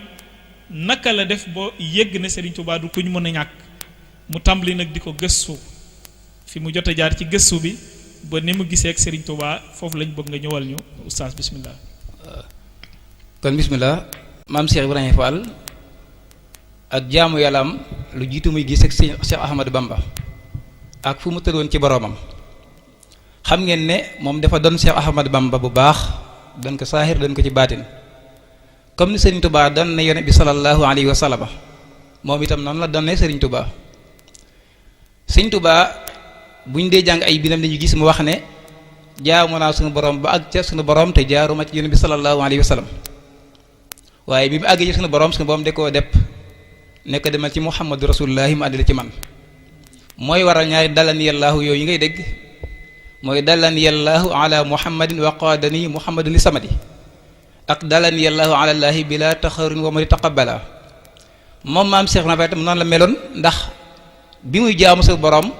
Speaker 4: naka la def ba yëgg ne Serigne Touba du kuñ mën a ñàkk. mu tàmbali nag di ko gëstu fi mu jot a jaar ci gëstu bi ba ni mu gisee ak Serigne Touba foofu lañ bëgg nga ñëwal ñu oustaz bismillah.
Speaker 7: kon bismillah maam Cheikh Ibrahima Fall ak jaamu yàlla am lu jiitu muy gis ak Cheikh Ahmadou Bamba ak fu mu tëddoon ci boroomam. xam ngeen ne moom dafa doon Cheikh Ahmadou Bamba bu baax doon ko saahir doon ko ci baatin comme ni Serigne Touba doon na yonent bi sallallahu alayhi wa sallam moom itam noonu la doon ne Serigne Touba. Serigne Touba buñ dee jàng ay binam dañuy gis mu wax ne jaamu naa suñu borom ba àgg ca suñu borom te jaaruma ci yonent bi sallallahu alayhi wa sallam waaye bi mu àggee ci suñu borom da koo depp nekk demal ci Muhammadu Rasulullahi mu àddila ci man. mooy waral ñaari dalani yàllaahu yooyu yi ngay dégg mooy dalani yàllaahu ala muhammadin wa qaadani muhammadun li samadi ak dalani yàllaahu ala llaahi bila taxarurin wa mari taqabbala. moom maam Cheikh na tam noonu la meloon ndax bi muy jaamu suñu borom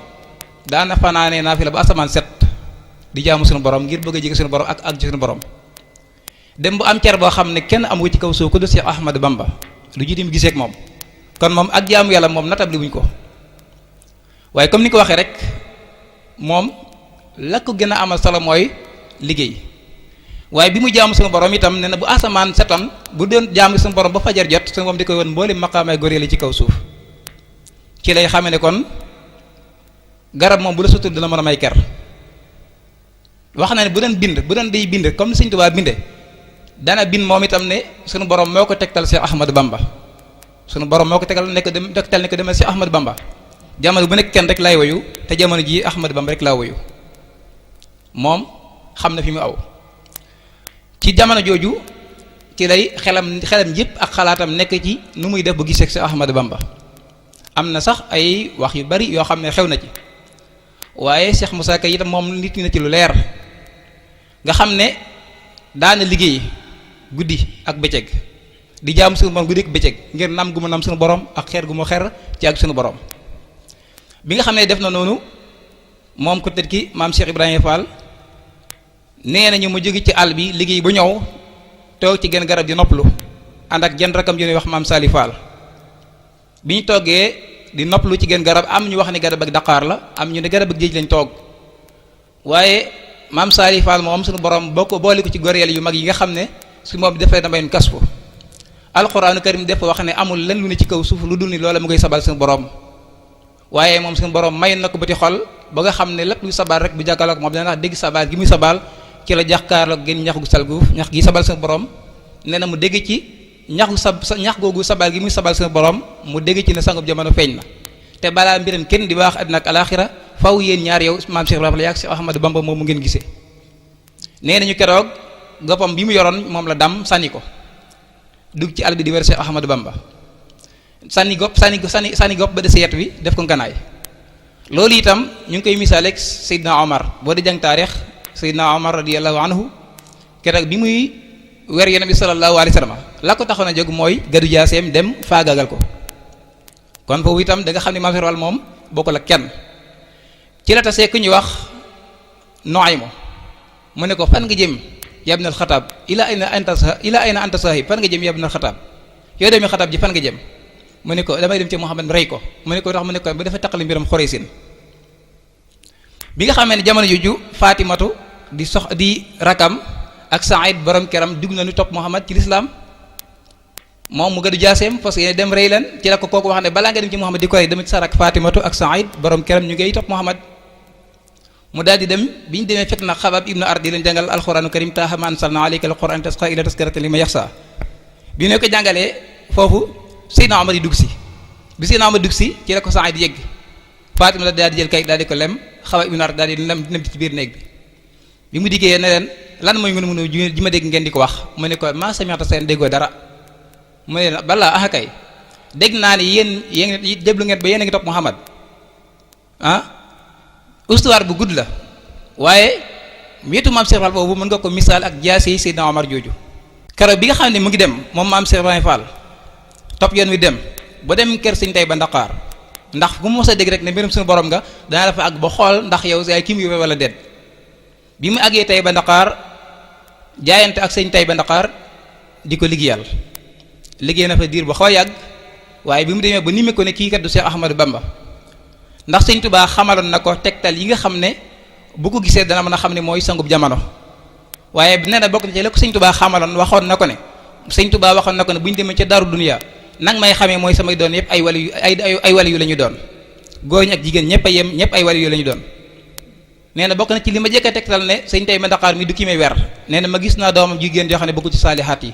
Speaker 7: daana fanaanee naafila ba asamaan set di jaamu suñu borom ngir bëgg a jege suñu borom ak àgg ci suñu borom. dem bu am cer boo xam ne kenn amu ci kaw suuf ku dul Cheikh Ahmadou Bamba lu jiitu mu gisee ak moom kon moom ak jaamu yàlla moom natabli wuñ ko. waaye comme ni ko waxee rek moom la ko gën a amal solo mooy liggéey waaye bi mu jaamu suñu borom itam nee na bu asamaan setam bu doon jaamu suñu borom ba fajar jot suñu borom di koy won mboolem maqaamay góor yi ci kaw suuf. ci lay xamee ne kon garab moom bu la sotul dina mën a may ker. wax na ne bu doon day bind comme ni Sëriñ Tuubaa binde dana bind moom itam ne suñu borom moo ko tegtal Cheikh Ahmadou Bamba suñu borom moo ko tegtal nekk demal Cheikh Ahmadou Bamba. jamono bu nekk kenn rek lay woyu te jamono ji Ahmadou Bamba rek laa woyu moom xam na fi mu aw. ci jamono jooju ci lay xelam yëpp ak xalaatam nekk ci nu muy def bu gisee si Ahmadou Bamba. am na sax ay wax yu bari yoo xam ne xew na ci waaye Cheikh Moussa Ka itam moom nit ñi na ci lu leer nga xam ne daana liggéey guddi ak bëccëg di jaamu suñu borom guddi ak bëccëg ngir nam gu mu nam suñu borom ak xeer gu mu xeer ci ak suñu borom. bi nga xam ne def na noonu moom ko tëdd ki maam Cheikh Ibrahima Fall nee nañu mu jóge ci àll bi liggéey bu ñëw toog ci genn garab di noppalu ànd ak jenn rakam ju ñuy wax maam Sali Fall. bi ñu toggee di noppalu ci genn garab am ñu wax ne garab ak Dakar la am ñu ne garab ak géej lañ toog waaye maam Sali Fall moom suñu borom boo ko boole ko ci góor yu mag yi nga xam ne su moom dafay damay kas ko alxuraanu karim def wax ne amul lenn lu ne ci kaw suuf lu dul ni loola mu koy sabal suñu borom. waaye moom suñu borom may na ko bëti xol ba nga xam ne lépp luy sabal rek bu jàkkaarloog moom dana dégg sabal gi muy sabal ci la jàkkaarloog gën ñax gu salguuf ñax gi sabal suñu borom nee na mu dégg ci ñax googu sabal gi muy sabal suñu borom mu dégg ci ne sangub jamono feeñ na te balaa mbiram kenn di baax àddina ak alaxira faw yéen ñaar yow maam Cheikh Ibrahima yaag Cheikh Ahmadou Bamba moom mu ngeen gisee. nee nañu keroog goppam bi mu yoroon moom la dam sànni ko dugg ci àll bi di wër Cheikh Ahmadou Bamba. sànni gopp ba dese yet wi def ko nganaay loolu itam ñu ngi koy misaaleeg Seydina Omar boo di jàng taarix Seydina Omar radiyallahu anhu keroog bi muy wer Yonent bi sallallahu alayhi wa sallam la ko taxoon a jóg mooy gadu jaaseem dem faagagal ko kon foofu itam da nga xam ne Maam Cheikh Fall moom bokkul ak kenn ci la tasee ku ñuy wax Nuaymu mu ne ko fan nga jëm ya ibnal Xataab ila ayna anta saahib fan nga jëm ya ibnal Xataab yow doomi Xataab ji fan nga jëm mu ne ko damay dem ci Muhammad rey ko mu ne ko tax mu ne ko bu dafa taqali mbiram Xuraysin bi nga xamee ne jamono jooju Fatimatu di rakam ak Saïd borom keram dugg na ñu topp Muhammad ci lislaam moom mu gëdu jaaseem parce que dem rey leen ci la ko kooku wax ne balaa nga dem ci Muhammad di ko rey dama ci sarak Fatimatu ak Saïd borom keram ñu ngay topp Muhammad mu daal di dem bi ñu demee fekk na Xabaab ibnu Ardi leen jàngal alquranu karim taaha ma anzalna alayka alquran tasqa ila taskiratan liman yaxsa bi ne ko jàngalee foofu Seydina Omar yi dugg si bi Seydina Omar dugg si ci la ko Saïd yegg Fatima daal di jël kay daal di ko lem Xabaab ibnu Ardi daal di lem ci biir néeg bi mu dikkee ne leen lan mooy ngunu ji ma dégg ngeen di ko wax mu ne ko maa sami'ta seen déggoo dara mu ne balaa ah kay dégg naa ne yéen déglu ngeen ba yéen a ngi topp Muhammad histoire bu gudd la waaye wetu Maam Cheikh Fall boobu mën nga ko misaal ak jaasi Seydina Omar jooju keroog bi nga xam ne mu ngi dem moom Maam Cheikh Fall topp yoon wi dem ba dem kër Sëñ Tayba Ndakaar ndax bu mu mos a dégg rek ne mbirum suñu borom nga dana dafa àgg ba xool ndax yow yaay kii mu yóbbee wala déet bi mu àggee Tayba Ndakaar jaayante ak Sëñ Tayba Ndakaar di ko liggéeyal liggéey na fa diir bu xaw a yàgg waaye bi mu demee ba ni ko ne kii kat du Cheikh Ahmadou Bamba ndax Sëñ Tuubaa xamaloon na ko tegtal yi nga xam ne bu ko gisee dana mën a xam ne mooy sangub jamono waaye nee na bokk na ci la ko Sëñ Tuubaa xamaloon waxoon na ko ne Sëñ Tuubaa waxoon na ko ne bu ñu demee ca Daaru Duniya nag may xamee mooy samay doon yëpp ay wali yu la ñu doon góor ñi ak jigéen ñëpp a yem ñëpp ay wali yu la ñu doon nee na bokk na ci li ma jëkk a tegtal ne Sëñ Tayba Ndakaar mi du ki may wer nee na ma gis naa doomam jigéen yoo xam ne bokku ci saalihaat yi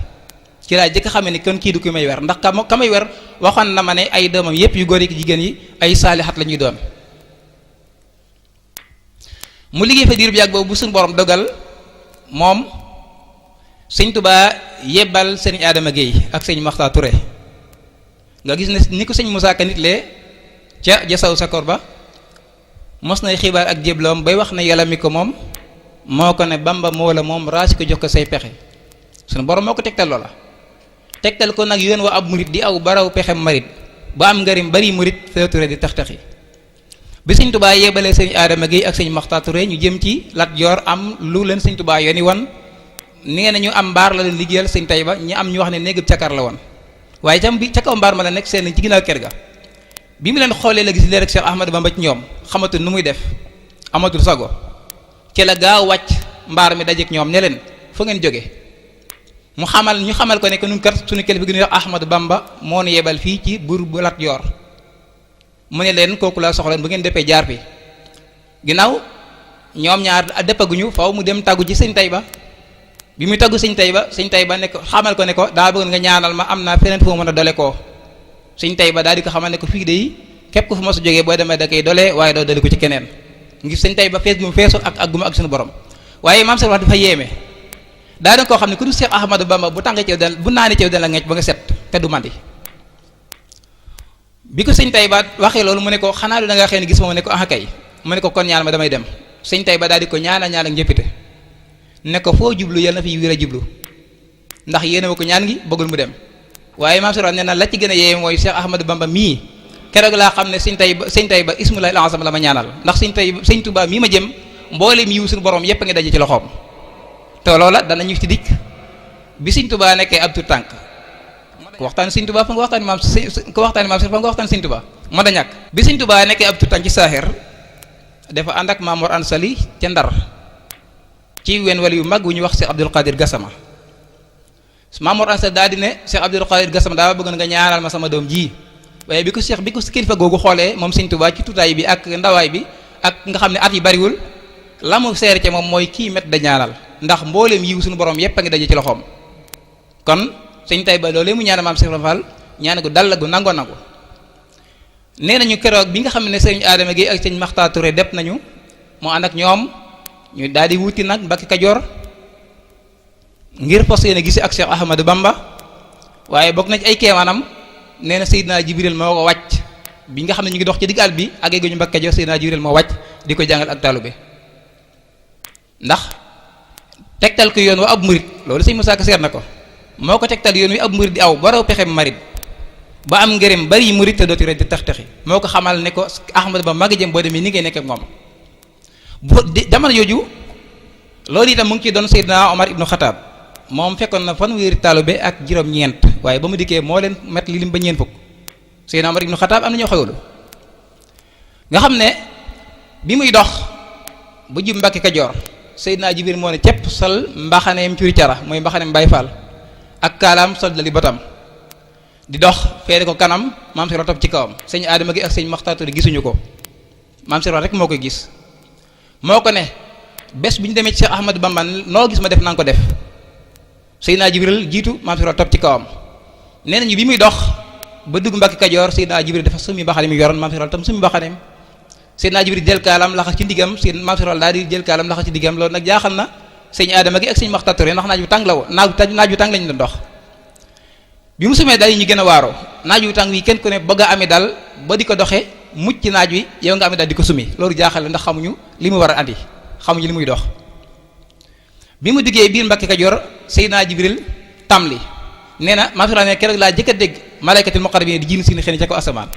Speaker 7: ci laa jëkk xamee ne kon kii du ki may wer ndax ka may wer waxoon na ma ne ay doomam yépp yu góor yi jigéen yi ay saalihaat la ñuy doon mu liggéey fa diir bu yàgg boobu bu suñu borom dogal moom Sëñ Tuubaa yebbal Sëñ Adama Guèye ak Sëñ Maxtaar Touré nga gis ne ni ko Sëñ Musaa Ka nit lee ca jasaw sakor ba mos nay xibaar ak jébloom bay wax ne yàlla mi ko moom moo ko ne Bamba moo la moom raasi ko jox ko say pexe suñu borom moo ko tegtal loola tegtal ko nag yoon wa ab murit di aw baraw pexem marit ba am ngarim bari murit Sëñ Touré di tax-taxi bi Sëñ Tuubaa yebalee Sëñ Adama Guèye ak Sëñ Maxtaar Touré ñu jëm ci Lat Joor am lu leen Sëñ Tuubaa yooni wan nee na ñu am mbaar la leen liggéeyal Sëñ Tayba ñi am ñu wax ne néegub cakar la woon waaye itam bi ca kaw mbaar ma la nekk seen ci ginnaaw kër ga bi mu leen xoolee la gis leer ak Cheikh Ahmadou Bamba ci ñoom xamatul nu muy def amatul sago ci la gaaw wàcc mbaar mi dajeek ñoom ne leen fu ngeen jóge ñu xamal ko ne que ñun kat suñu kilifa gi ñuy wax Ahmadou Bamba moo nu yebal fii ci buur bu Lat Joor mu ne leen kooku laa soxla bu ngeen deppee jaar bi ginnaaw ñoom ñaar deppaguñu faw mu dem tàggu ci Sëñ Tayba bi muy tàggu Sëñ Tayba ne ko xamal ko ne ko daa bëgg nga ñaanal ma am naa feneen foo mën a dole koo Sëñ Tayba daal di ko xamal ne ko fii de képp ku fa mos a jógee boo demee da koy dole waaye doo dole ko ci keneen ngir Sëñ Tayba fees gi mu feesoon ak àgguma ak suñu borom waaye maam Cheikh wax dafa yéeme daa doon koo xam ne ku du Cheikh Ahmadou Bamba bu tàngee ci dal bu naanee ci dal la ngecc ba nga set te du mandi bi ko Sëñ Tayba waxee loolu mu ne ko xanaa du da nga xëy ne gis ma mu ne ko ah kay mu ne ko kon ñaan ma damay dem Sëñ Tayba daal di ko ñaanal ak njëppite ne ko foo jublu yàlla na fi wiir a jublu ndax yéene ma ko ñaan gi bëggul mu dem waaye maam Cheikh nee na la ci gën a yéeme mooy Cheikh Ahmadou Bamba mii keroog laa xam ne Sëñ Tayba ismullahi al-azam la ma ñaanal ndax Sëñ Tuubaa mii ma jëm mboolem yiw suñu borom yépp a ngi daje ci loxoom te loola danañu ci dikk bi Sëñ Tuubaa nekkee ab tur tànk waxtaan Sëñ Tuubaa fa nga waxtaan maam ko waxtaan maam fa nga waxtaan Sëñ Tuubaa ma da ñàkk bi Sëñ Tuubaa nekkee ab tur tànk ci saaxir dafa ànd ak Maam Mor Anta Sali ca Ndar ci wenn wala yu mag wu ñu wax Cheikh Abdul Qadir Gassama Maam Mor Anta Sali daal di ne Cheikh Abdul Qadir Gassama daa bëgg nga ñaanal ma sama doom ji waaye bi ko kilifa googu xoolee moom Sëñ Tuubaa ci tuutaay bi ak ndawaay bi ak nga xam ne at yi bariwul la mu seere ca moom mooy kii met da ñaanal ndax mbooleem yiw suñu borom yépp a ngi daje ci loxoom kon Sëñ Tayba loolee mu ñaanal maam Cheikh Fall ñaan gu dal la gu nangoo nangu nee nañu keroog bi nga xam ne Sëñ Adama Guèye ak Sëñ Maxtaar Touré def nañu mu ànd ak ñoom ñu daal di wuti nag Mbàkke Kajoor ngir fas yéene gisi ak Cheikh Ahmadou Bamba waaye bokk na ci ay keewaanam nee na Seydina Jibril moo ko wàcc bi nga xam ne ñu ngi dox ci digg àll bi ak ñu Mbàkke Kajoor Seydina Jibril moo wàcc di ko jàngal ak taalube ndax tegtal ko yoon wa ab murit loolu sëñ Musaa Ka seet na ko moo ko tegtal yoon wi ab murit di aw ba raw pexem marit ba am ngërëm bari murit te dooti ren di tax taxi moo ko xamal ne ko Ahmadu Bamba magi jëm boo demee ni ngay nekk ak moom bu jamono jooju loolu itam mu ngi ci doon Seydina Omar ibnu Xataab moom fekkoon na fanweeri taalibe ak juróom-ñeent waaye ba mu dikkee moo leen met li lim ba ñeent fukk Seydina Omar ibnu Xataab am na ñoo xewlu nga xam ne bi muy dox bu jub Mbàkke Kajoor Seydina Jibril moo ne cepp sol mbaxaneem curi cara mooy mbaxaneem Baay Faal ak kaalaam sol dali batam di dox feere ko kanam maam si topp ci kawam sëñ Adama gi ak sëñ Maxtaar Ture gisuñu ko maam si rek moo koy gis moo ko ne bés bu ñu demee ci Cheikh Ahmadou Bamba noo gis ma def na nga ko def Seydina Jibril jiitu maam si topp ci kawam nee nañu bi muy dox ba dugg Mbàkke Kajoor Seydina Jibril dafa summi mbaxaneem yoroon maam si tam summi mbaxaneem Seydina Jibril jël kaalam laxas ci ndigam seen maam si daal di jël kaalam laxas ci ndigam loolu nag jaaxal na sëñ Adama gi ak sëñ Maxtaar Ture ndax naaj bu tàng la woon naaj bu tàng lañu doon dox bi mu sumee daal yi ñu gën a waaroo naaj wu tàng wi kenn ku ne bëgg a amee daal ba di ko doxee mucc ci naaj wi yow nga amee daal di ko sumi loolu jaaxal ndax xamuñu li mu war a andi xamuñu li muy dox bi mu diggee biir Mbàkke Kajoor Seydina Jibril tamli nee na maasura ne keroog laa jëkk a dégg malaaykatul muqarrabiin di jiin si ni xëy ca ko asamaan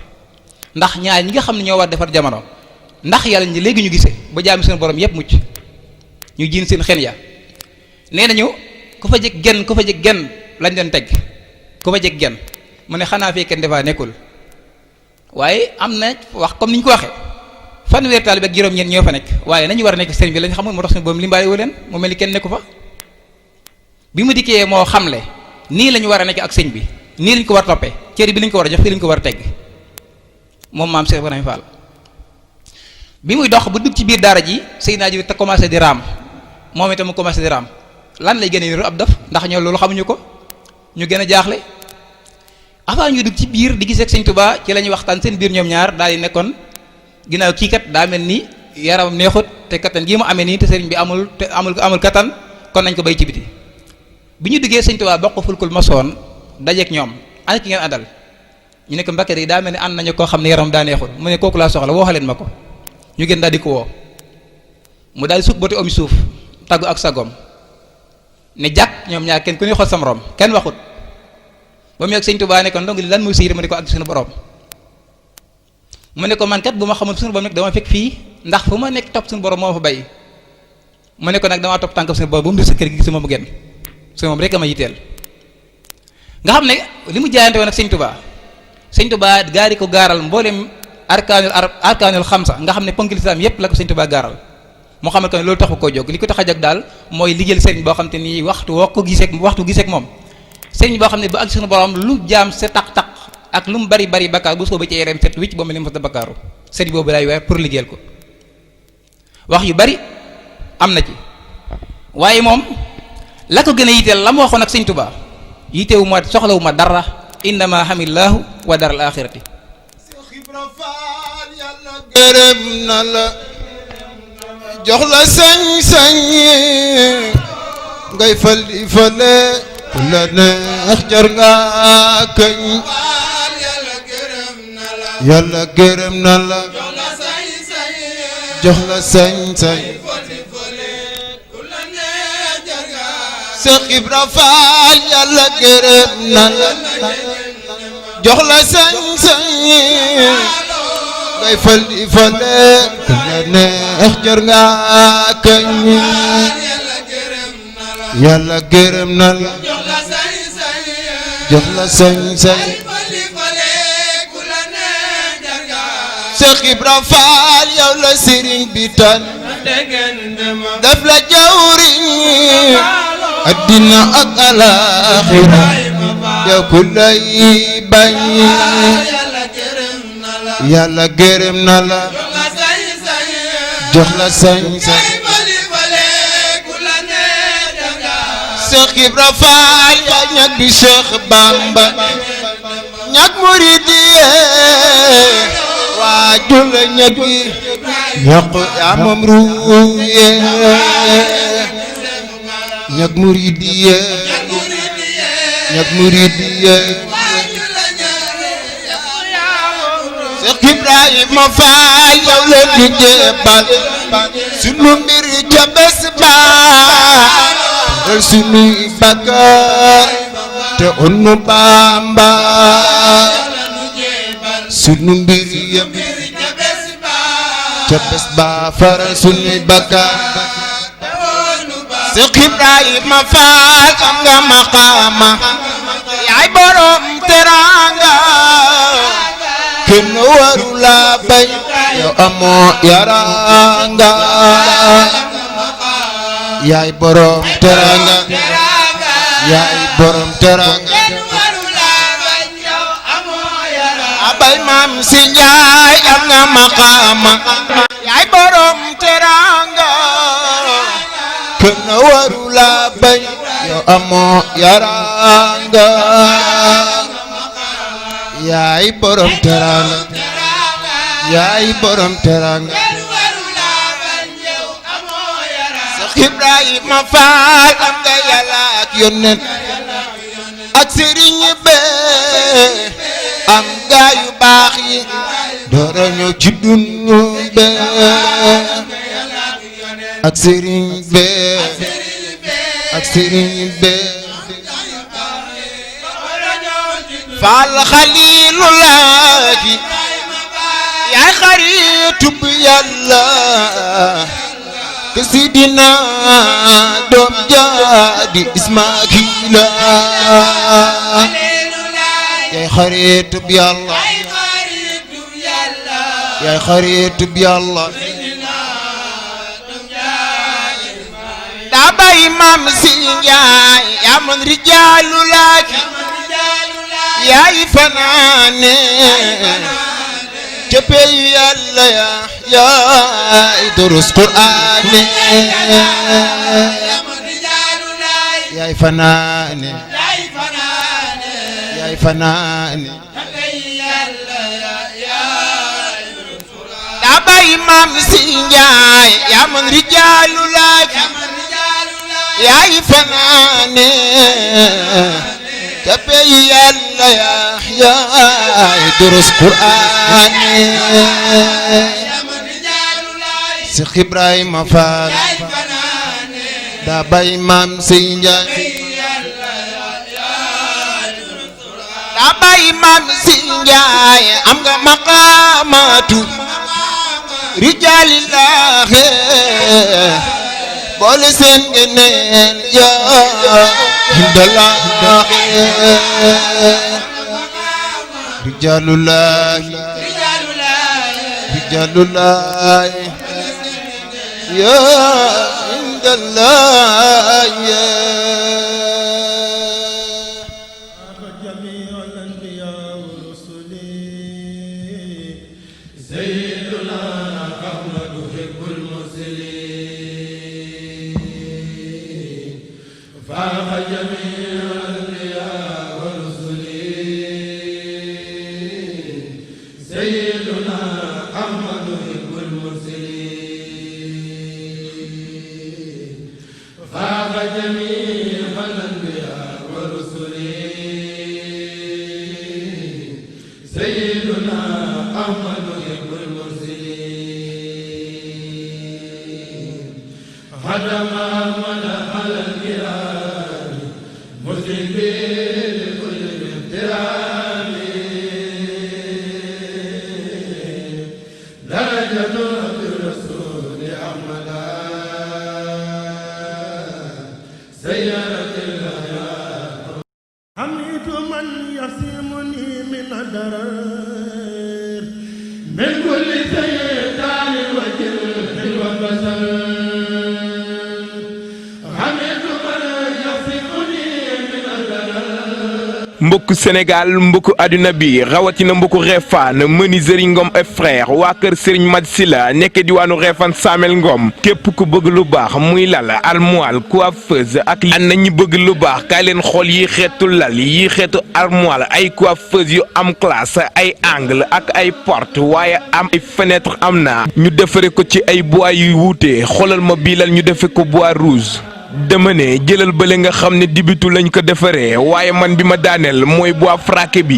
Speaker 7: ndax ñaar ñi nga xam ne ñoo war defar jamono ndax yàlla ñi léegi ñu gisee ba jaami seen borom yépp mucc ñu jiin seen xen ya nee nañu ku fa jëg genn lañ doon teg ku fa jeg genn mu ne xanaa fee kenn dafa nekkul waaye am na wax comme ni ñu ko waxee fanweer taalibe ak juróom-ñeent ñoo fa nekk waaye nañu war a nekk sëriñ bi lañ xamul moo tax suñu boobu limbaale wu leen mu mel ni kenn nekku fa bi mu dikkee moo xamle nii la ñu war a nekk ak sëñ bi nii lañ ko war a toppee cër bi lañ ko war a jox fii lañ ko war a tegg moom maam Cheikh Ibrahima Fall bi muy dox bu dugg ci biir daara ji Seydina Jibril te commencé di raam moom itam mu commencé di raam lan lay gën a niru ab dof ndax ñoo loolu xamuñu ko ñu gën a jaaxle avant ñu dugg ci biir di gisee ak sëñ Tuubaa ci la ñuy waxtaan seen biir ñoom ñaar daal di nekkoon ginnaaw kii kat daa mel ni yaramam neexut te kattan gii mu amee nii te sëriñ bi amul kattan kon nañ ko bay ci biti bi ñu duggee sëñ Tuubaa bokk fulkul masoon dajeek ñoom ana ki ngeen àndal ñu ne ko Mbàkke yi daa mel ni ànd nañu koo xam ne yaram daa neexut mu ne kooku laa soxla wooxaleen ma ko ñu gën daal di ko woo mu daal di sukk booti omi suuf taggu ak sagom ne jàkk ñoom ñaar kenn ku ne xool sa morom kenn waxut ba mu yegg sëñ Tuubaa ne ko ndongo li lan muy siire mu ne ko ak suñu borom mu ne ko man kat bu ma xamul suñu borom nekk dama fekk fii ndax fu ma nekk topp suñu borom moo fa bay mu ne ko nag damaa topp tànkam suñu borom ba mu di sa kër gi gis moom genn su moom rek ama yitteel nga xam ne li mu jaayante woon ak sëñ Tuubaa gaa di ko gaaral mboolem arkaanul xamsa nga xam ne ponk lislaam yépp la ko sëñ Tuubaa gaaral moo xamal ko ne loolu taxu koo jóg li ko tax a jóg daal mooy liggéeyal sëriñ boo xam te nii waxtu giseek moom sëriñ boo xam ne ba ak suñu borom lu jaam sa taq-taq ak lu mu bari bakkaar bu sooba ci yaram set wicc ba mel ni mos da bakkaaru sëriñ boobu lay weer pour liggéeyal ko wax yu bari am na ci waaye moom la ko gën a yiteel la ma waxoon ak sëñ Tuubaa yiteewu ma soxlawu ma dara innama hamillahu wa daral axirati
Speaker 1: gërëm na la jox la sañ-sañ ngay fal di fale ku la neex jar nga kañ yàlla gërëm na la jox la sañ-sañ Seex Ibra Faal yàlla gërëm na la jox la sañ-sañ ngay fal di fale ku la neex jar nga kañ yàlla gërëm na la jox la sañ-sañ Seex Ibra Faal yow la sëriñ bi tan def la jawriñ addina ak alaaxira yow ku lay bañ yàlla gërëm na la jox la sañ-sañ Seex Ibra Faal yaa ñag bi Seex Bamba ñag muridiye waajul ñag bi ñaq yaa moom ruuye ñag muridiye ñag muridiye Seex Ibrahima Faal yow la di jébbal sunu mbir ca bés ba sunuy bakkaar te onu Bamba sunu mbir yëpp ca bés ba faral sunuy bakkaar Seex Ibrahima Faal am nga maqaama yaay borom teranga kenn waru la bay yow amoo yaranga yaay borom teranga yaay borom teranga abay maam si Njaay am nga maqaama yaay borom teranga kenn waru la bay yow amoo yaranga yaay borom teranga yaay borom teranga Seex Ibrahima Faal am nga Yàlla ak yónneen ak sëriñ be am gaa yu baax yi doora ñëw ci dundu be ak sëriñ be ak sëriñ be Faal Xaliilulaahi yaay xaritub Yàlla ke Sidina doom jaadi Ismaayila yaay xaritub Yàlla yaay xaritub Yàlla daa bay maam si Njaay yaa man rijaalulaahi yaay fanaane ca pey Yàlla yaay durus Qur'aane yaay fanaane yaay fanaane daa bay maam si Njaay yaa man rijaalulaahi yaay fanaane ca pey Yàlla yaay durus Qur'aan Seex Ibrahima Faal daa bay maam si Njaay daa bay maam si Njaay am nga maqaamatu rijaalillaahi boole seen ngeneel yaa hindalaahi rijaalullaahi rijaalullaahi yaa hindalaahi
Speaker 2: mbokk Sénégal mbokk àdduna bi rawatina mbokk Refane menuiserie Ngom et frère waa kër Serigne Mad Sila nekk diwaanu Refane Samel Ngom képp ku bëgg lu baax muy lal armoire coiffeuse ak an nañu bëgg lu baax kaay leen xool yi xeetu lal yi xeetu armoire ay coiffeuse yu am classe ay angle ak ay porte waaye am ay fenêtre am na ñu defare ko ci ay bois yu wuute xoolal ma bii lal ñu defe ko bois rouge dama ne jëlal bële nga xam ne dibitu lañ ko defaree waaye man bi ma daaneel mooy bois fraqué bi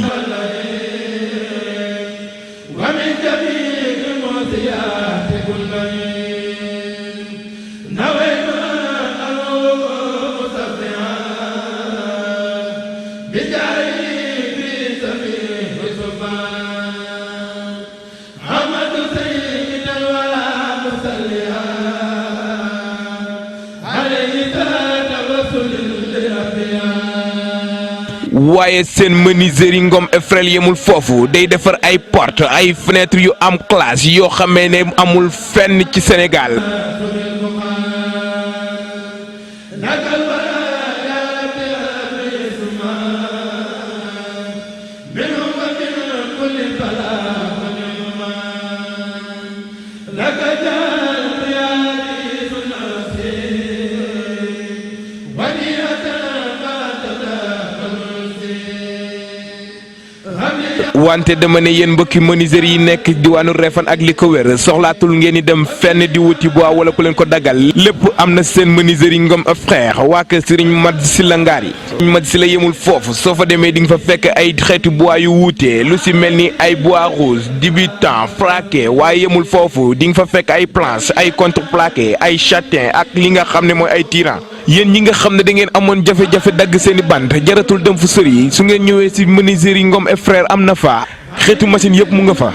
Speaker 2: waaye seen menuiserie Ngom et Frères yemul foofu day defar ay porte ay fenêtre yu am classe yoo xamee ne amul fenn ci Sénégal. wante dama ne yéen mbokki menuisier yi nekk diwaanu Refane ak li ko wér soxlaatul ngeen di dem fenn di wuti bois wala ku leen ko daggal lépp am na seen menuiserie Ngom et Frères waa kër Serigne Madi Sylla Ngari. Serigne Madi Sylla yemul foofu soo fa demee di nga fa fekk ay xeetu bois yu wuute lu si mel ni ay bois rouge débutant fraqué waaye yemul foofu di nga fa fekk ay planche ay contreplaqué ay châtain ak li nga xam ne mooy ay tirant. yéen ñi nga xam ne da ngeen amoon jafe-jafe dagg seeni bant jaratul dem fu sëri su ngeen ñëwee ci menuiserie Ngom et Frères am na fa xeetu machine yëpp mu nga fa.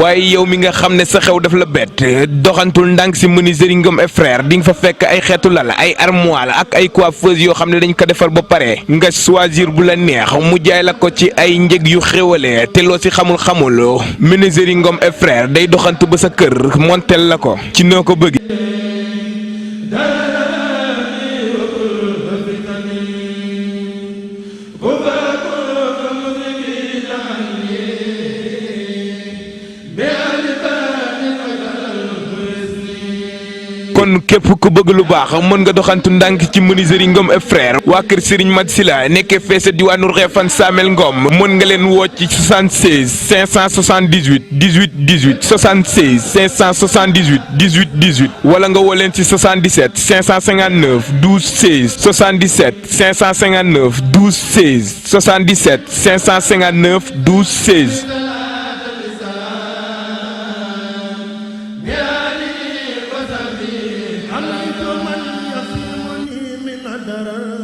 Speaker 2: waaye yow mi nga xam ne sa xew daf la bett doxantul ndànk ci menuiserie Ngom et Frères di nga fa fekk ay xeetu lal ay armoire ak ay coiffeuse yoo xam ne dañ ko defar ba pare nga choisir bu la neex mu jaay la ko ci ay njëg yu xéwale te loo ci xamul menuiserie Ngom et Frères day doxantu ba sa kër montel la ko ci noo ko bëgg. kon képp ku bëgg lu baax mën nga doxantu ndànk ci menuiserie Ngom et Frères waa kër Serigne Madi Sylla nekkee feese diwaanu Refane Samel Ngom mën nga leen woo ci 76 578 18 18 76 578 18 18 wala nga woo leen ci 77 559 12 16 77 559 12 16 77 559 12 16.
Speaker 8: من يصيمني من درر